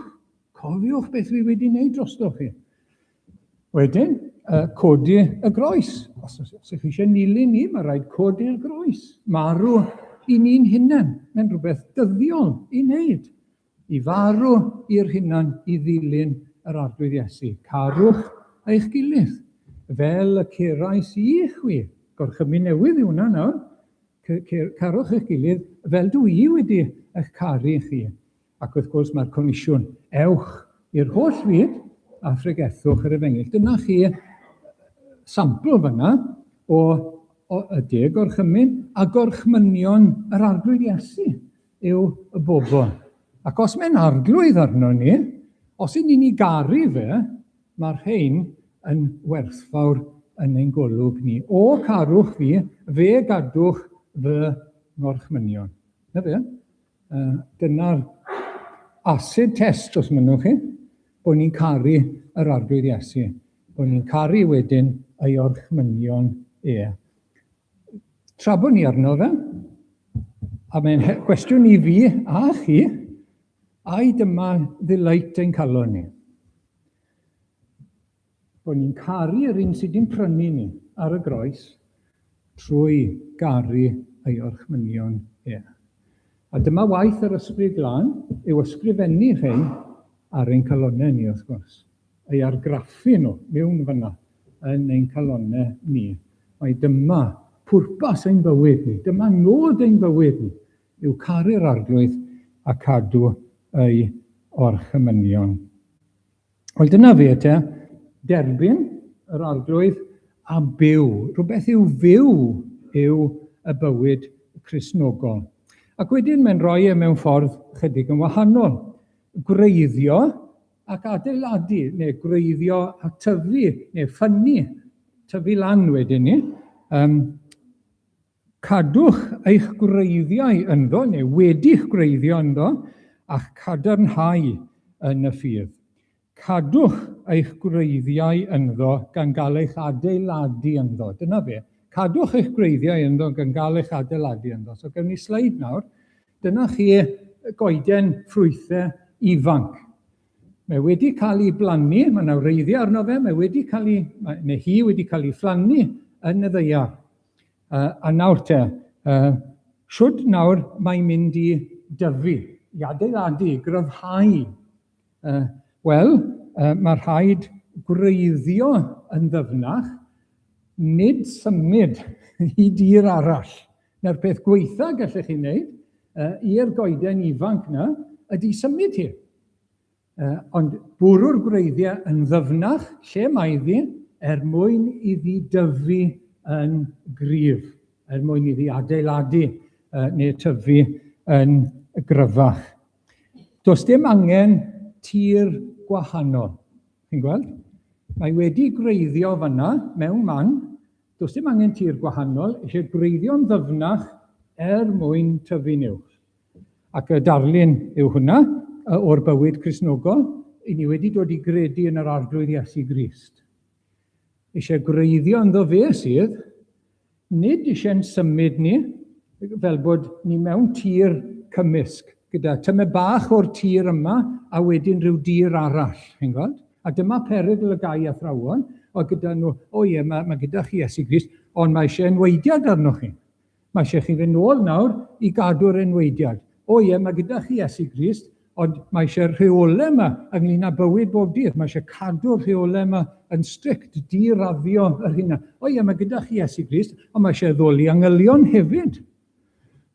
cofiwch beth fi wedi wneud drostoch chi. Wedyn, codi y groes. Os, os, os ych chi eisiau nilyn ni, mae rhaid codi'r groes. Marw i ni'n hunain. Mae'n rhywbeth dyddiol i wneud. I farw i'r hunan i ddilyn yr Arglwydd Iesu. Carwch eich gilydd, fel y cerais i chwi. Gorchymyn newydd yw hwnna nawr. Carwch eich gilydd fel dw i wedi eich caru chi. Ac wrth gwrs mae'r comisiwn, ewch i'r holl fyd a phregethwch yr efengyl. Dyna chi sampl fyna o, o y deg gorchymyn a gorchmynion yr Arglwydd Iesu yw y bobl. Ac os mae'n arglwydd arno ni, os y'n ni'n ei garu fe, mae'r rhain yn werthfawr yn ein golwg ni. O carwch fi, fe gadwch fy ngorchmynion. Na fe? Dyna'r acid test, os mynnwch chi, bod ni'n caru yr Arglwydd Iesu, bod ni'n caru wedyn ei orchmynion e. Tra bod ni arno fe, a mae'n gwestiwn i fi a chi, ai dyma ddelight ein calon ni? Bod ni'n caru yr un sydd wedi'n prynu ni ar y groes trwy garu ei orchmynion e. A dyma waith yr Ysbryd Glân yw ysgrifennu rhein ar ein calonnau ni, wrth gwrs. Ei argraffu nhw mewn fyna yn ein calonnau ni. Mai dyma pwrpas ein bywyd ni, dyma nod ein bywyd ni, yw caru'r Arglwydd a cadw ei orchymynion. Wel, dyna fe te, derbyn yr Arglwydd a byw. Rhywbeth i'w fyw yw y bywyd Cristnogol. Ac wedyn mae'n rhoi e mewn ffordd chydig yn wahanol. Gwreiddio ac adeiladu, neu gwreiddio a tyfu, neu ffynnu, tyfu lan wedyn ni. Um, cadwch eich gwreiddiau ynddo, neu wedi'ch gwreiddio ynddo, a'ch cadarnhau yn y ffydd. Cadwch eich gwreiddiau ynddo gan gael eich adeiladu ynddo. Dyna fe. Cadwch eich gwreiddiau ynddo gan gael eich adeiladu ynddo. So gewn ni sleid nawr. Dyna chi goeden ffrwythau ifanc. Mae wedi cael ei blannu, mae yna wreiddiau arno fe, mae wedi cael ei, mae, neu hi wedi cael ei phlannu yn y ddaear. A nawr te, shwd nawr mae'n mynd i dyfu, i adeiladu, i gryfhau? Wel, mae rhaid gwreiddio yn ddyfnach, nid symud i dir arall. Na'r peth gweitha gallech chi wneud i'r goeden ifanc na ydy symud hi. Ond bwrw'r gwreiddiau yn ddyfnach lle mae iddi er mwyn iddi dyfu yn gryf, er mwyn iddi adeiladu neu tyfu yn gryfach. Does dim angen tir gwahanol. Chi'n gweld? Mae wedi gwreiddio fanna mewn man. Does dim angen tir gwahanol, eisiau gwreiddio'n ddyfnach er mwyn tyfu'n uwch. Ac y darlun yw hwnna o'r bywyd Cristnogol. I ni wedi dod i gredu yn yr Arglwydd Iesu Grist. Eisiau gwreiddio ynddo fe sydd, nid eisiau'n symud ni fel bod ni mewn tir cymysg, gyda tymed bach o'r tir yma a wedyn rhyw dir arall, chi'n gweld? A dyma perygl y gau athrawon, o gyda nhw, o ie, mae, mae gyda chi Iesu Grist, ond mae eisiau enweidiad arnoch chi. Mae eisiau chi fynd nôl nawr i gadw'r enweidiad. O ie, mae gyda chi Iesu Grist, ond mae eisiau'r rheolau yma ynglyn â bywyd bob dydd. Mae eisiau cadw'r rheolau yma yn strict, diraddio yr hynna. O ie, mae gyda chi Iesu Grist, ond mae eisiau ddoli angylion hefyd.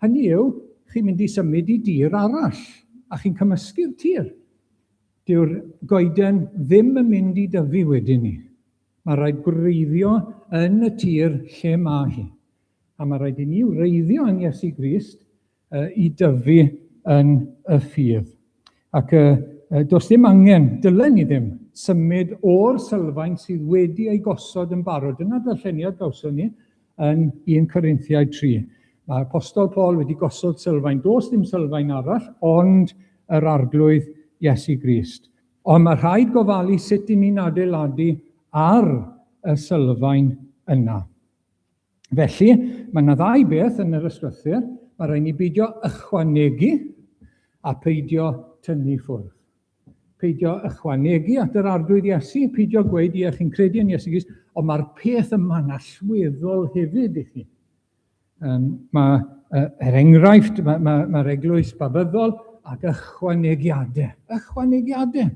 Hynny yw, chi'n mynd i symud i dir arall, a chi'n cymysgu'r tir. Dyw'r goeden ddim yn mynd i dyfu wedyn ni. Mae rhaid gwreiddio yn y tir lle mae hi. A mae rhaid i ni wreiddio yn Iesu Grist i dyfu yn y ffydd. Ac does dim angen, dylen ni ddim, symud o'r sylfaen sydd wedi ei gosod yn barod. Dyna darlleniad gawson ni yn 1 Corinthiaid 3. Mae Apostol Paul wedi gosod sylfaen. Does dim sylfaen arall, ond yr Arglwydd Iesu Grist. Ond mae rhaid gofalu sut i ni'n adeiladu ar y sylfaen yna. Felly, mae yna ddau beth yn yr ysgrythur. Mae rhaid ni beidio ychwanegu a peidio tynnu ffwrdd. Peidio ychwanegu at yr Arglwydd Iesu, peidio gweud, ie, chi'n credu yn Iesu Grist, ond mae'r peth yma'n allweddol hefyd i chi. Um, mae, er enghraifft, mae'r mae, mae, mae eglwys babyddol ac ychwanegiadau. Ychwanegiadau.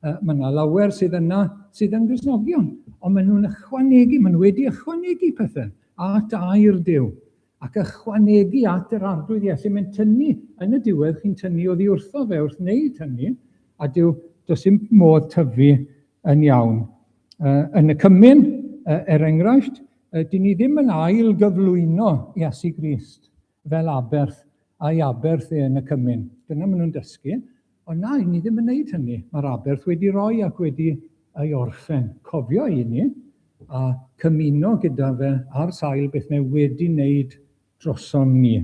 Mae yna lawer sydd yna sydd yn Gristnogion, ond maen nhw'n ychwanegu, maen nhw wedi ychwanegu pethau at air Duw ac ychwanegu at yr Arglwydd Iesu. Mae'n tynnu, yn y diwedd, chi'n tynnu oddi wrtho fe wrth wneud hynny, a dyw, does dim modd tyfu yn iawn. Yn y cymun, er enghraifft, dyn ni ddim yn ail gyflwyno Iesu Grist fel aberth a'i aberth e yn y cymun. Dyna maen nhw'n dysgu. Ond na, ni ddim yn wneud hynny. Mae'r aberth wedi roi ac wedi ei orffen. Cofio i ni a cymuno gyda fe ar sail beth mae wedi wneud drosom ni.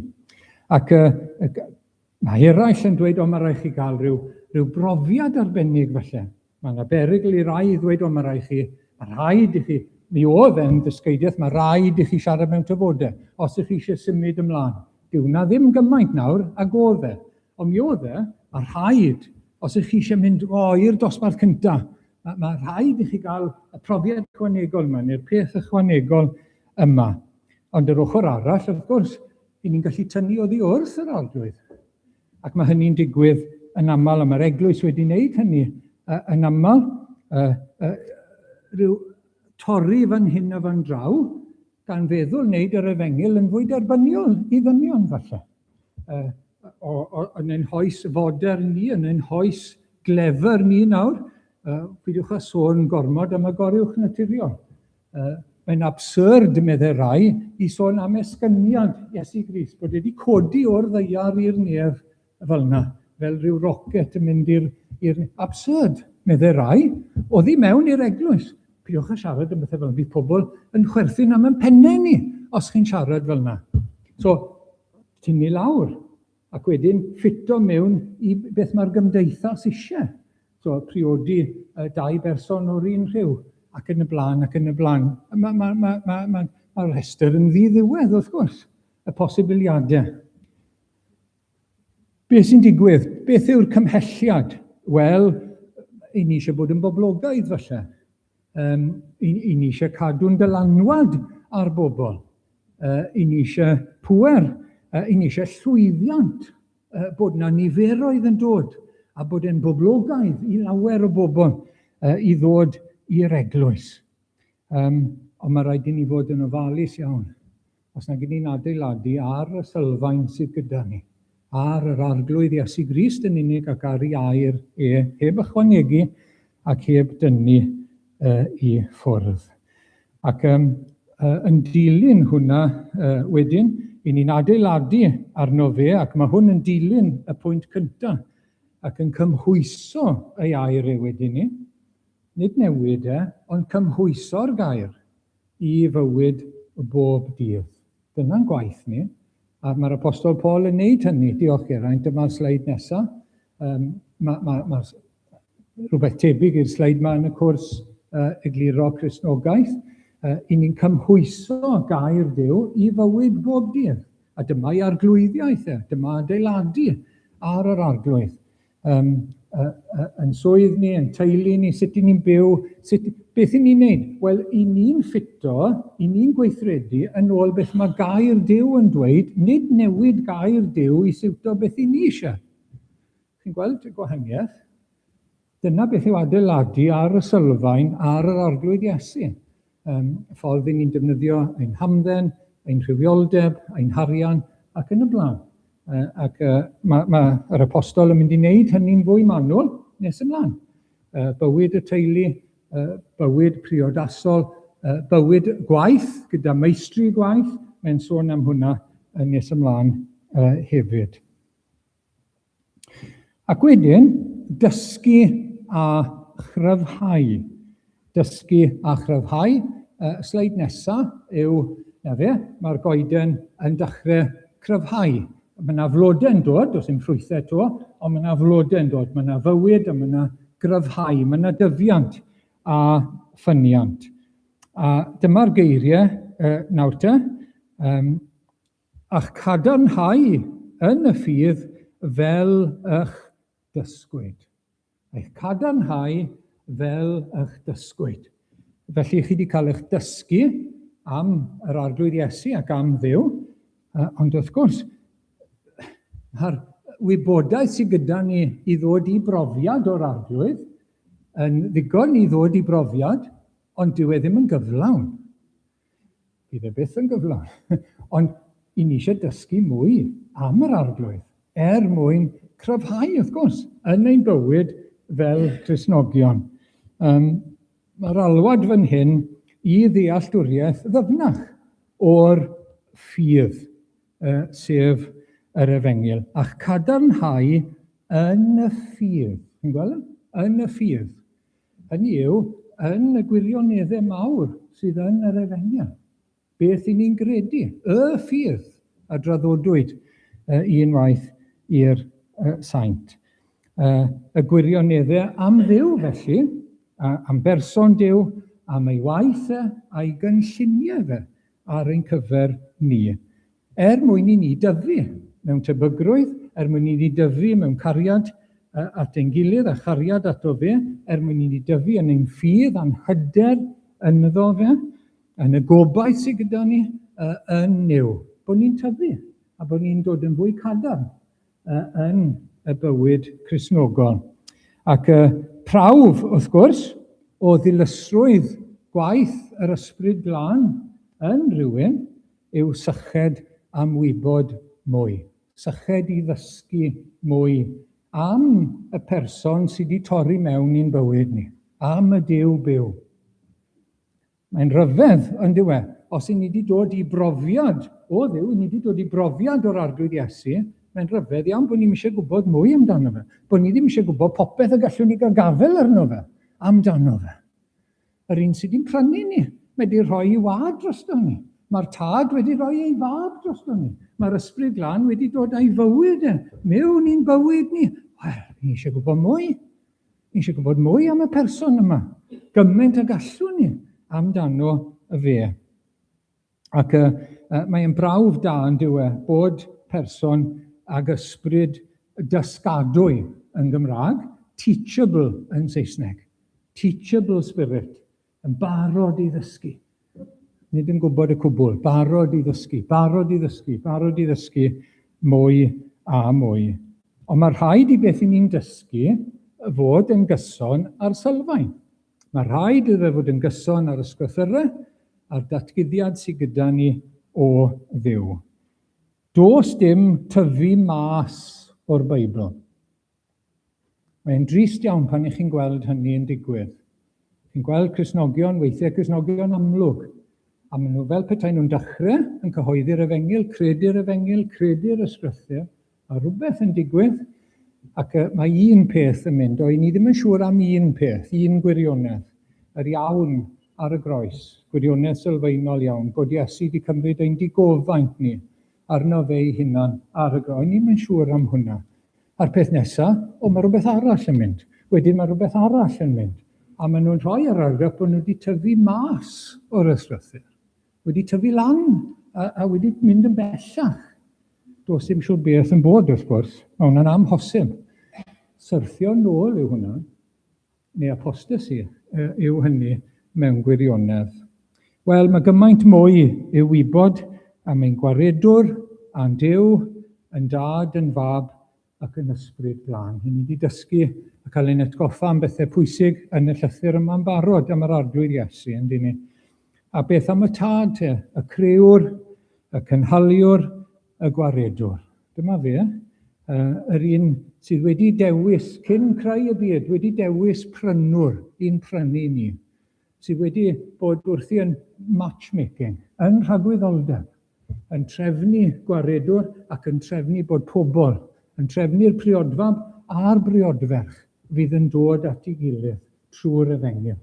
Ac Mae eraill yn dweud, o, mae rhaid chi gael rhyw, rhyw brofiad arbennig falle. Mae yna berygl i rai i ddweud, o, mae rhaid chi, mae rhaid i chi, mi oedd e'n ddysgeidiaeth, mae rhaid i chi siarad mewn tafodau, os ych chi eisiau symud ymlaen. Dyw hwnna ddim gymaint nawr ag oedd e. Ond mi oedd e, mae rhaid, os ych chi eisiau mynd, o, i'r dosbarth cyntaf, Mae, mae rhaid i chi gael y profiad ychwanegol yma, neu'r peth ychwanegol yma. Ond yr ochr arall, wrth gwrs, i ni'n gallu tynnu oddi wrth yr arglwydd. Ac mae hynny'n digwydd yn aml, a mae'r eglwys wedi wneud hynny yn aml, rhyw torri fan hyn a fan draw, gan feddwl wneud yr efengyl yn fwy derbyniol i ddynion falle. O, o, yn ein hoes fodern ni, yn ein hoes glefer ni nawr, peidiwch â sôn gormod am y goruwch naturiol. Mae'n absurd, meddai rai, i sôn am esgyniad Iesu Grist, bod wedi codi o'r ddaear i'r nef fel yna, fel rhyw rocet yn mynd i'r... Absurd, meddai rai, oddi mewn i'r eglwys. Peidiwch â siarad am bethau fel yna, bydd pobl yn chwerthin am ein pennau ni os chi'n siarad fel yna. So, tynnu lawr, ac wedyn ffito mewn i beth mae'r gymdeithas eisiau. So, priodi dau berson o'r un rhyw, ac yn y blaen, ac yn y blaen. Mae'r ma, ma, ma, ma, ma rhestr yn ddiddiwedd, wrth gwrs, y posibiliadau. Beth sy'n digwydd? Beth yw'r cymhelliad? Wel, i ni eisiau bod yn boblogaidd falle. Um, i, i ni eisiau cadw'n dylanwad ar bobl. I ni eisiau pŵer. I ni eisiau llwyddiant. Bod yna niferoedd yn dod a bod e'n boblogaidd i lawer o bobl i ddod i'r eglwys. Um, ond mae rhaid i ni fod yn ofalus iawn. Os nag 'yn ni'n adeiladu ar y sylfaen sydd gyda ni, ar yr Arglwydd Iesu Grist yn unig ac ar ei air e, heb ychwanegu ac heb dynnu i ffwrdd. Ac um, yn dilyn hwnna wedyn, i ni'n adeiladu arno fe, ac mae hwn yn dilyn y pwynt cyntaf, ac yn cymhwyso ei air e wedyn ni. Nid newid e, ond cymhwyso'r gair i fywyd bob dydd. Dyna'n gwaith ni. A mae'r Apostol Paul yn neud hynny. Diolch Geraint, dyma'r sleid nesaf. Um, mae ma, ma rhywbeth tebyg i'r sleid yma yn y cwrs egluro Cristnogaeth. I ni'n cymhwyso gair Duw i fywyd bob dydd. A dyma ei arglwyddiaeth e, dyma adeiladu ar yr arglwydd. um, yn swydd ni, yn teulu ni, sut i ni'n byw, sut, beth i ni'n neud? Wel, i ni'n ffito, i ni'n gweithredu yn ôl beth mae gair Duw yn dweud, nid newid gair Duw i siwto beth i ni eisiau. Chi'n gweld y gwahaniaeth? Dyna beth yw adeiladu ar y sylfaen ar yr Arglwydd Iesu. Um, y ffordd i ni'n defnyddio ein hamdden, ein rhywioldeb, ein harian, ac yn y blaen. Ac mae, ma yr apostol yn mynd i wneud hynny'n fwy manwl nes ymlaen. Bywyd y teulu, bywyd priodasol, bywyd gwaith gyda meistri gwaith, mae'n sôn am hwnna nes ymlaen hefyd. Ac wedyn, dysgu a chryfhau. Dysgu a chryfhau. Y sleid nesaf yw, na fe, mae'r goeden yn dechrau cryfhau. Mae yna flodau'n dod, does dim ffrwythau to, ond mae yna flodau'n dod. Mae yna fywyd a mae yna gryfhau, mae yna dyfiant a ffyniant. A dyma'r geiriau nawr te. Um, a'ch cadarnhau yn y ffydd fel y'ch dysgwyd. Eich cadarnhau fel y'ch dysgwyd. Felly chi wedi cael eich dysgu am yr Arglwydd Iesu ac am Dduw, ond wrth gwrs, mae'r wybodaeth sydd gyda ni i ddod i brofiad o'r Arglwydd yn ddigon i ddod i brofiad, ond dyw e ddim yn gyflawn. Bydd e byth yn gyflawn. Ond i ni eisiau dysgu mwy am yr Arglwydd, er mwyn cryfhau, wrth gwrs, yn ein bywyd fel Cristnogion. Um, Mae'r alwad fan hyn i ddealltwriaeth ddyfnach o'r ffydd, uh, sef yr efengyl, a'ch cadarnhau yn y ffydd. Chi'n gweld? Yn y ffydd. Hynny yw, yn y gwirioneddau mawr sydd yn yr Efengyl. Beth i ni'n gredu? Y ffydd a draddodwyd unwaith i'r saint. Y gwirioneddau am Dduw, felly, am berson Duw, am ei waith e a'i gynlluniau fe ar ein cyfer ni, er mwyn i ni dyfu mewn tebygrwydd, er mwyn i ni dyfu mewn cariad. at ein gilydd a chariad ato fe, er mwyn i ni dyfu yn ein ffydd a'n hyder ynddo fe, yn y gobaith sydd gyda ni yn Nuw. Bod ni'n tyfu a bod ni'n dod yn fwy cadarn yn y bywyd Cristnogol. Ac y prawf, wrth gwrs, o ddilysrwydd gwaith yr Ysbryd Glân yn rhywun yw syched am wybod mwy. Syched i ddysgu mwy am y person sydd wedi torri mewn i'n bywyd ni, am y Duw byw. Mae'n rhyfedd, yn dyw e, os i ni wedi dod i brofiad o Dduw, i ni wedi dod i brofiad o'r Arglwydd Iesu, mae'n rhyfedd iawn bod ni'n eisiau gwybod mwy amdano fe, bod ni ddim eisiau gwybod popeth y gallwn ni gael gafael arno fe, amdano fe. Yr un sydd wedi'n prynu ni, mae wedi rhoi ei wad drosto ni. Mae'r Tad wedi rhoi ei fab drosto ni. Mae'r Ysbryd Glân wedi dod â'i fywyd e mewn i'n bywyd ni. Wel, ni eisiau gwybod mwy. Ni eisiau gwybod mwy am y person yma. Gymaint y gallwn ni amdano y fe. Ac mae'n brawf da yn dyw e bod person ag ysbryd dysgadwy yn Gymraeg, teachable yn Saesneg. Teachable spirit, yn barod i ddysgu. Nid yn gwybod y cwbl, barod i ddysgu, barod i ddysgu, barod i ddysgu mwy a mwy. Ond mae rhaid i beth i ni'n dysgu fod yn gyson ar sylfaen. Mae rhaid iddo fe fod yn gyson ar ysgrythyrau a'r datguddiad sydd gyda ni o Dduw. Does dim tyfu mas o'r Beibl. Mae'n drist iawn pan ych chi'n gweld hynny yn digwydd. Chi'n gweld Cristnogion, weithiau Cristnogion amlwg, a maen nhw fel petai nhw'n dechrau yn cyhoeddi'r efengyl, credu'r efengyl, credu'r ysgrythur, a rhywbeth yn digwydd, ac mae un peth yn mynd, o, ni ddim yn siŵr am un peth, un gwirionedd, yr iawn ar y groes, gwirionedd sylfaenol iawn, bod Iesu wedi cymryd ein digofaint ni arno fe ei hunan ar y groes. Ni'm yn siŵr am hwnna. A'r peth nesa, o, mae rhywbeth arall yn mynd. Wedyn mae rhywbeth arall yn mynd. A maen nhw'n rhoi yr argraff bod nhw wedi tyfu mas o'r ysgrythur, wedi tyfu lan a wedi mynd yn bellach. Does dim siŵr beth yn bod, wrth gwrs. Mae hwnna'n amhosib. Syrthio nôl yw hwnna, neu apostasy yw hynny mewn gwirionedd. Wel, mae gymaint mwy i'w wybod am ein Gwaredwr a'n Duw, yn Dad, yn Fab ac yn Ysbryd Glân. Ni wedi dysgu a cael ein atgoffa am bethau pwysig yn y llythyr yma'n barod am yr Arglwydd Iesu, yn dyn ni. A beth am y Tad, te? Y Crëwr, y Cynhaliwr, y Gwaredwr. Dyma fe, yr un sydd wedi dewis, cyn creu y byd, wedi dewis prynwr i'n prynu ni, sydd wedi bod wrthi yn matchmaking, yn rhagwyddoldeb, yn trefnu gwaredwr ac yn trefnu bod pobl, yn trefnu'r priodfab a'r briodferch fydd yn dod at ei gilydd trwy'r efengyl.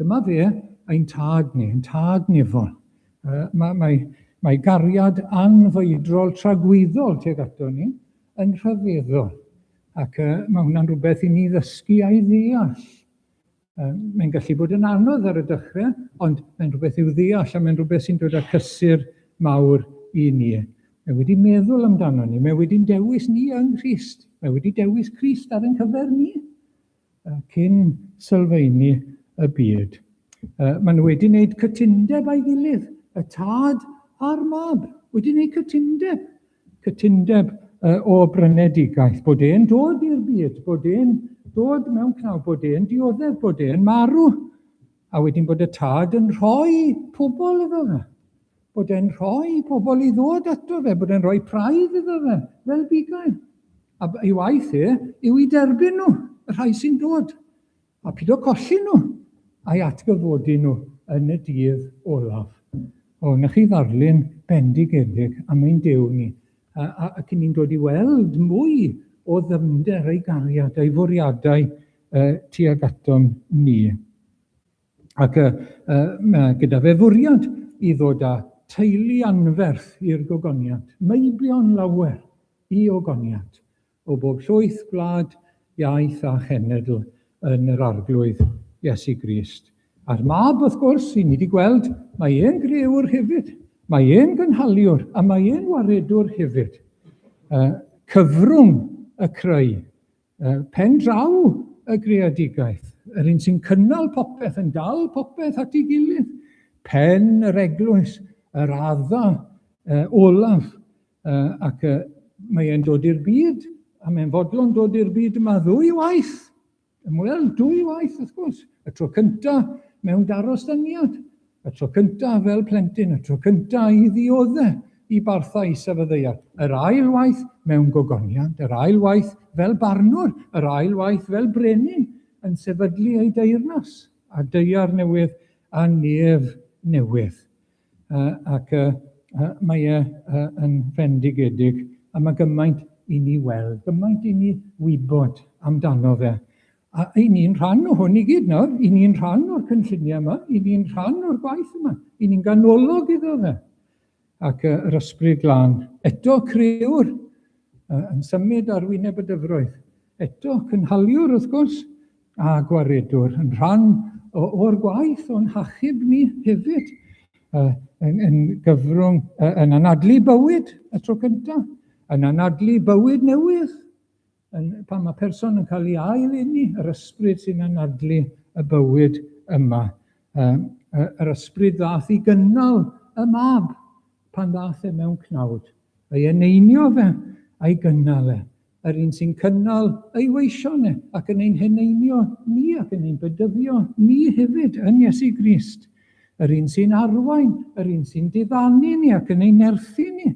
Dyma fe, ein tad ni, ein tad nefol. Mae, mae, mae gariad anfeidrol tragwyddol tuag ato ni yn rhyfeddol. Ac mae hwnna'n rhywbeth i ni ddysgu a'i ddeall. Mae'n gallu bod yn anodd ar y dechrau, ond mae'n rhywbeth i'w ddeall a mae'n rhywbeth sy'n dod â cysur mawr i ni. Mae wedi meddwl amdano ni, mae wedi'n dewis ni yng Nghrist, mae wedi dewis Crist ar ein cyfer ni. Cyn sylfaenu y byd. Maen nhw wedi wneud cytundeb â'i gilydd, y tad a'r mab, wedi wneud cytundeb, cytundeb o brynedigaeth, bod e'n dod i'r byd, bod e'n dod mewn cnaw, bod e'n dioddef, bod e'n marw, a wedyn bod y tad yn rhoi pobl iddo fe. Bod e'n rhoi pobl i ddod ato fe, bod e'n rhoi praidd iddo fe, fel bugail. A ei waith e yw i derbyn nhw, y rhai sy'n dod, a pido colli nhw, a'i atgyfodi nhw yn y dydd olaf. O, na chi ddarlun bendigedig am ein Duw ni, a, a, ac ni'n dod i weld mwy o ddyfnder ei gariad a'i fwriadau tuag atom ni. Ac mae gyda fe fwriad i ddod â teulu anferth i'r gogoniant, meibion lawer i ogoniant, o bob llwyth, gwlad, iaith a chenedl yn yr Arglwydd Iesu Grist. A'r mab, wrth gwrs, i ni wedi gweld, mae e'n grëwr hefyd, mae e'n gynhaliwr a mae e'n waredwr hefyd. Cyfrwng y creu. Pen draw y greadigaeth, yr un sy'n cynnal popeth, yn dal popeth at ei gilydd, pen yr eglwys, yr adda olaf, ac mae e'n dod i'r byd, a mae'n fodlon dod i'r byd yma ddwy waith. Ymweld dwy waith, wrth gwrs. Y tro cyntaf mewn darostyngiad, y tro cyntaf fel plentyn, y tro cyntaf i ddiodde i barthau isaf y ddaear. Yr ail waith mewn gogoniant, yr ail waith fel barnwr, yr ail waith fel brenin yn sefydlu ei deyrnas a daear newydd a nef newydd. Ac mae e yn fendigedig, a mae gymaint i ni weld, gymaint i ni wybod amdano fe. A i ni'n rhan o hwn i gyd nawr, i ni'n rhan o'r cynlluniau yma, i ni'n rhan o'r gwaith yma, i ni'n ganolog iddo fe. Ac yr Ysbryd Glân, eto crëwr, yn symud ar wyneb y dyfroedd, eto cynhaliwr wrth gwrs, a gwaredwr yn rhan o'r gwaith o'n hachub ni hefyd, yn, yn gyfrwng, yn anadlu bywyd y tro cyntaf, yn anadlu bywyd newydd, yn, pan mae person yn cael ei ail eni, yr ysbryd sy'n anadlu y bywyd yma. Yr ysbryd ddath i gynnal y mab pan ddath e mewn cnawd. Ei eneinio fe a'i gynnal e. Yr un sy'n cynnal ei weision e ac yn ein heneinio ni ac yn ein bedyddio ni hefyd yn Iesu Grist. Yr un sy'n arwain, yr un sy'n diddanu ni ac yn ein nerthu ni.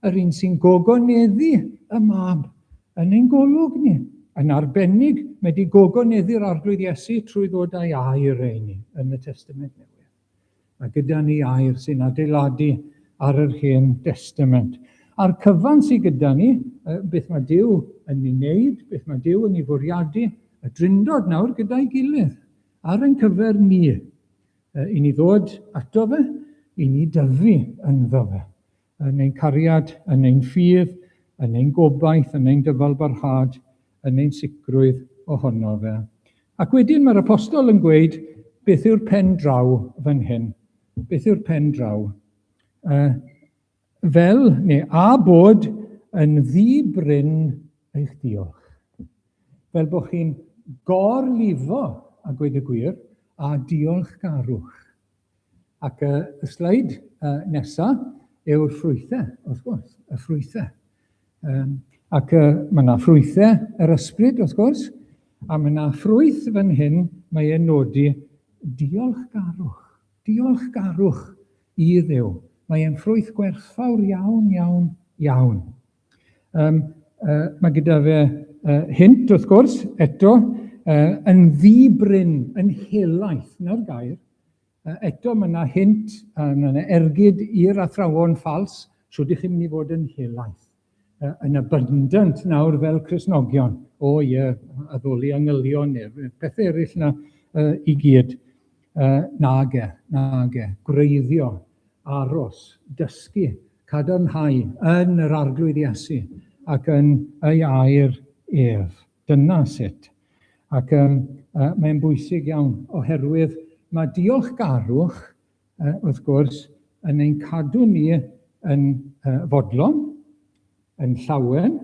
Yr un sy'n gogoneddu y mab yn ein golwg ni. Yn arbennig, mae wedi gogoneddu'r Arglwydd Iesu trwy ddod â'i air e i ni yn y Testament Newydd. Mae gyda ni air sy'n adeiladu ar yr Hen Destament. A'r cyfan sydd gyda ni, beth mae Duw yn ei wneud, beth mae Duw yn ei fwriadu, y Drindod nawr gyda'i gilydd, ar ein cyfer ni, i ni ddod ato fe, i ni dyfu ynddo fe, yn ein cariad, yn ein ffydd, yn ein gobaith, yn ein dyfalbarhad, yn ein sicrwydd ohono fe. Ac wedyn mae'r apostol yn gweud, beth yw'r pen draw fan hyn? Beth yw'r pen draw? Fel, neu a bod yn ddi-brin eich diolch. Fel bod chi'n gorlifo, a gweud y gwir, a diolchgarwch. Ac y sleid nesa yw'r ffrwythau, wrth gwrs, y ffrwythau. Ac mae yna ffrwythau yr ysbryd, wrth gwrs, a mae yna ffrwyth fan hyn, mae e'n nodi diolchgarwch, diolchgarwch i Dduw. Mae e'n ffrwyth gwerthfawr iawn, iawn, iawn. Mae gyda fe hint, wrth gwrs, eto, yn ddi-brin, yn helaeth, na'r gair. Eto, mae yna hint, mae yna ergyd i'r athrawon ffals, shwd ych chi'n mynd i fod yn helaeth, yn abundant nawr fel Cristnogion. O ie, addoli angylion neu'r pethau eraill yna i gyd. Nage, nage, gwreiddio, aros, dysgu, cadarnhau yn yr Arglwydd Iesu ac yn ei air ef. Dyna sut. Ac um, mae'n bwysig iawn, oherwydd mae diolchgarwch, wrth gwrs, yn ein cadw ni yn fodlon, yn llawen,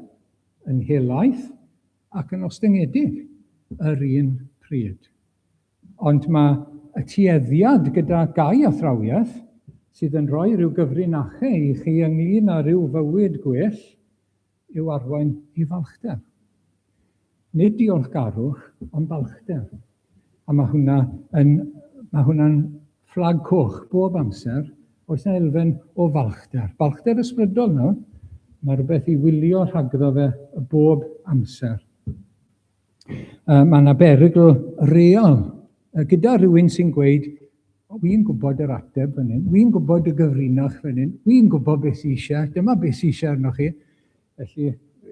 yn helaeth ac yn ostyngedig yr un pryd. Ond mae y tueddiad gyda gau athrawiaeth, sydd yn rhoi rhyw gyfrinachau i chi ynglyn â rhyw fywyd gwell, yw arwain i falchder. Nid diolchgarwch, ond balchder. A mae hwnna yn, mae hwnna'n fflag coch bob amser. Oes yna elfen o falchder. Balchder ysbrydol nawr. Mae rhywbeth i wylio rhagddo fe bob amser. Mae yna berygl real gyda rhywun sy'n gweud, wy'n gwybod yr ateb fan hyn, wy'n gwybod y gyfrinach fan hyn, wy'n gwybod beth sy'n eisiau, dyma beth sy'n eisiau arnoch chi. Felly,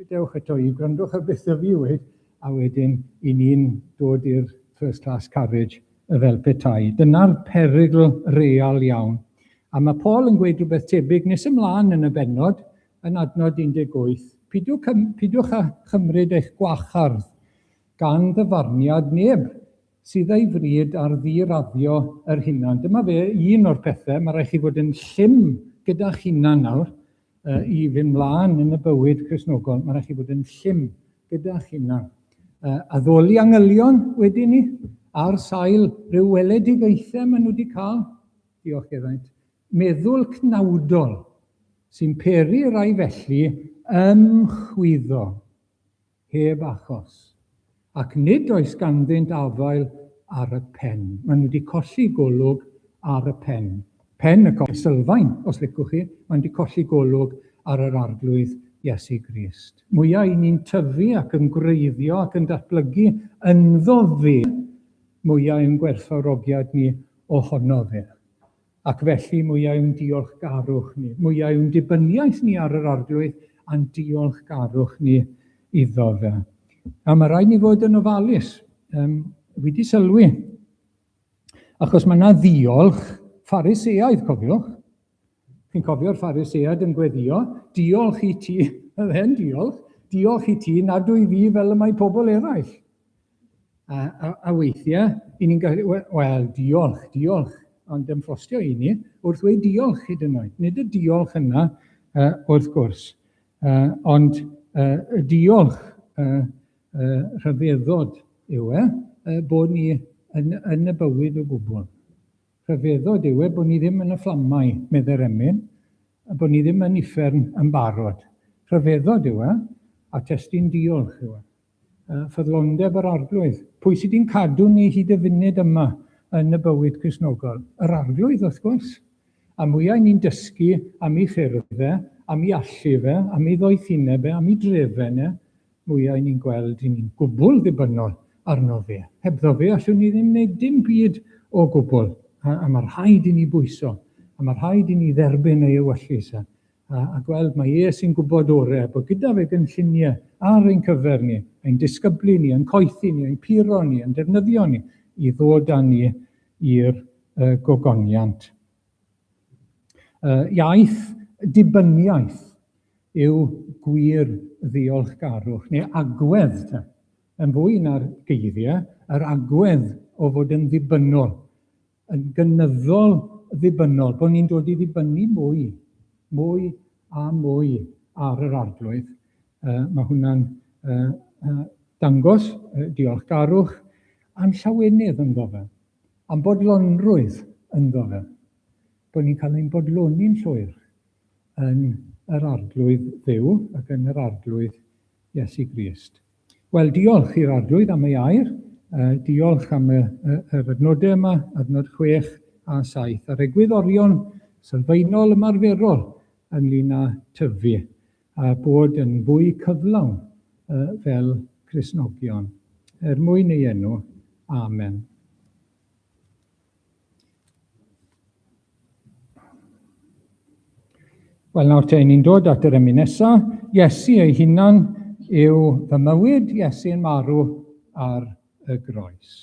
dewch eto i, gwrandwch ar beth fi weud, a wedyn i ni'n dod i'r first class carriage fel petai. Dyna'r perygl real iawn. A mae Paul yn gweud rhywbeth tebyg nes ymlaen yn y bennod, yn adnod 18, Pidwch, pidwch â chymryd eich gwachardd gan ddyfarniad neb sydd ei fryd ar ddiraddio yr hunan. Dyma fe, un o'r pethau, mae rhaid chi fod yn llym gyda'ch hunan nawr i fynd mlaen yn y bywyd Cristnogol. Mae rhaid chi fod yn llym gyda'ch hunan. Addoli angylion wedyn ni, ar sail rhyw weledigaethau maen nhw wedi cael. Diolch Geraint. Meddwl cnawdol sy'n peri rai felly ymchwyddo heb achos, ac nid oes ganddynt afael ar y pen. Maen nhw wedi colli golwg ar y pen. Pen y sylfaen, os licwch chi, maen nhw wedi colli golwg ar yr Arglwydd Iesu Grist. Mwyaf i ni'n tyfu ac yn gwreiddio ac yn datblygu ynddo fe, mwyaf yw'n gwerthfawrogiad ni ohono fe. Ac felly mwyaf yw'n diolchgarwch ni, mwyaf yw'n dibyniaeth ni ar yr Arglwydd a'n diolchgarwch ni iddo fe. A mae rhaid ni fod yn ofalus. Wi wedi sylwi, achos mae yna ddiolch Phariseaidd, cofiwch. Chi'n cofio'r Phariseaid yn gweddio, diolch i ti, yr hen diolch, diolch i ti nad wyf fi fel y mae pobl eraill. A weithiau, i ni'n gallu, wel, diolch, diolch, ond ymffrostio i ni wrth ddweud diolch hyd yn oed. Nid y diolch yna, wrth gwrs, ond y diolch rhyfeddod yw e, bod ni yn y bywyd o gwbl. Rhyfeddod yw e bod ni ddim yn y fflamau, meddai'r emyn, a bod ni ddim yn uffern yn barod. Rhyfeddod yw e, a testun diolch yw e. Ffyddlondeb yr Arglwydd. Pwy sydd wedi'n cadw ni hyd y funud yma yn y bywyd Cristnogol? Yr Arglwydd, wrth gwrs. A mwyau ni'n dysgu am ei ffyrdd fe, am ei allu fe, am ei ddoethineb e, am ei drefen e, mwyau ni'n gweld i ni'n gwbl ddibynnol arno fe. Hebddo fe allwn ni ddim wneud dim byd o gwbl. A mae rhaid i ni bwyso, a mae rhaid i ni dderbyn ei ewyllys e. A gweld mai e sy'n gwybod orau, bod gyda fe gynlluniau ar ein cyfer ni, ein disgyblu ni, ein coethi ni, ein puro ni, ein defnyddio ni, i ddod â ni i'r gogoniant. Iaith dibyniaeth yw gwir ddiolchgarwch, neu agwedd, te. Yn fwy na'r geiriau, yr agwedd o fod yn ddibynnol, yn gynyddol ddibynnol, bod ni'n dod i ddibynnu mwy, mwy a mwy ar yr Arglwydd. Mae hwnna'n dangos diolchgarwch a'n llawenydd ynddo fe, a'n bodlonrwydd ynddo fe, bod ni'n cael ein bodloni'n llwyr yn yr Arglwydd Dduw ac yn yr Arglwydd Iesu Grist. Wel, diolch i'r Arglwydd am ei air, diolch am yr adnodau yma, adnod 6 a 7, a'r egwyddorion sylfaenol ymarferol ynglyn â tyfu a bod yn fwy cyflawn fel Cristnogion. Er mwyn ei enw, amen. Wel, nawr te, ni'n dod at yr emyn nesa. Iesu ei hunan yw fy mywyd, Iesu yn marw ar y groes.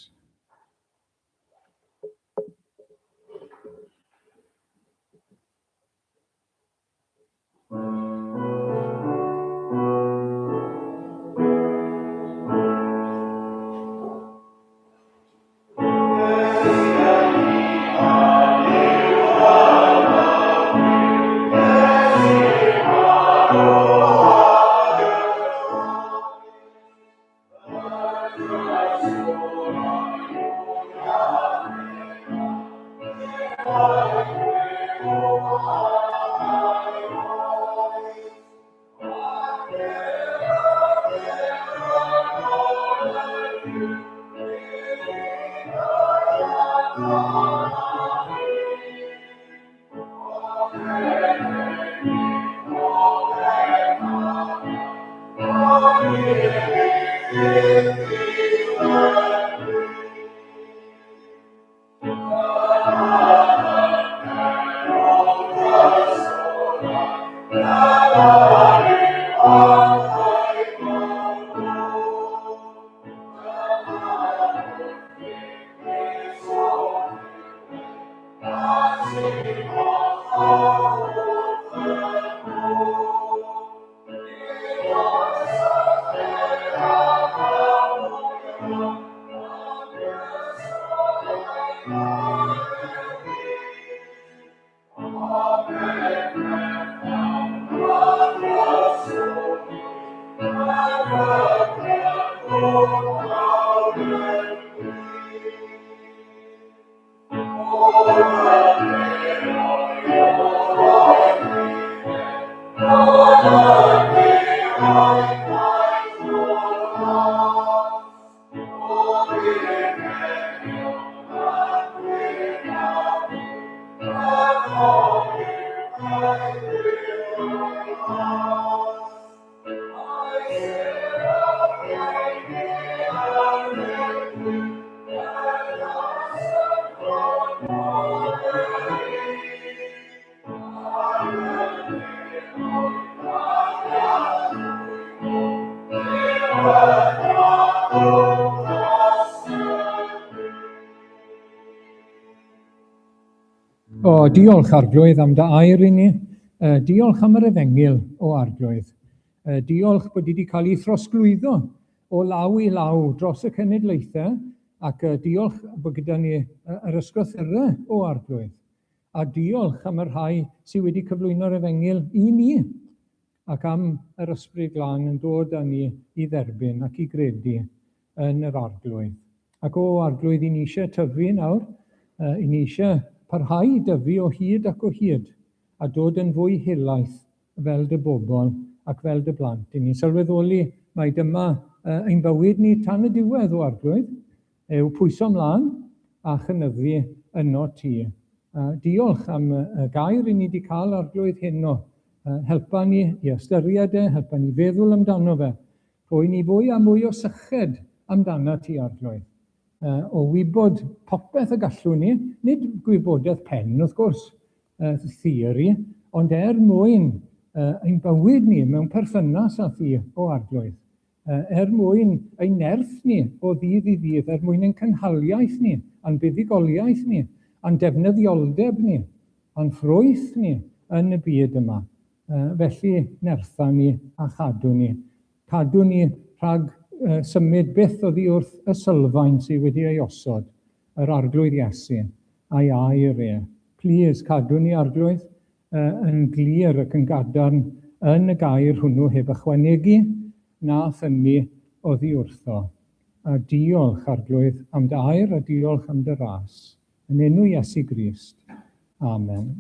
O, diolch Arglwydd am dy air i ni. Diolch am yr efengyl, o Arglwydd. Diolch bod i wedi cael ei throsglwyddo o law i law dros y cenedlaethau, ac diolch bod gyda ni yr ysgrythurau, o Arglwydd. A diolch am y rhai sydd wedi cyflwyno'r efengyl i ni, ac am yr Ysbryd Glân yn dod â ni i dderbyn ac i gredu yn yr Arglwydd. Ac o Arglwydd, i ni eisiau tyfu nawr, i ni eisiau parhau i dyfu o hyd ac o hyd, a dod yn fwy helaeth fel dy bobl ac fel dy blant. I ni'n sylweddoli mai dyma ein bywyd ni tan y diwedd, o Arglwydd, yw pwyso mlaen a chynyddu yno ti. Diolch am y gair i ni wedi cael, Arglwydd, heno. Helpa ni i ystyried e, helpa ni feddwl amdano fe. Rhoi ni fwy a mwy o syched amdano ti, Arglwydd. O wybod popeth y gallwn ni, nid gwybodaeth pen, wrth gwrs, theori, ond er mwyn ein bywyd ni mewn perthynas â thi, o Arglwydd. Er mwyn ein nerth ni o ddydd i ddydd, er mwyn ein cynhaliaeth ni, a'n buddugoliaeth ni, a'n defnyddioldeb ni, a'n ffrwyth ni yn y byd yma. Felly, nertha ni a chadw ni. Cadw ni rhag symud byth oddi wrth y sylfaen sydd wedi ei osod, yr Arglwydd Iesu, a'i air e. Plîs, cadw ni, Arglwydd, yn glir ac yn gadarn yn y gair hwnnw heb ychwanegu na thynnu oddi wrtho. A diolch, Arglwydd, am dy air a diolch am dy ras. Yn enw Iesu Grist. Amen.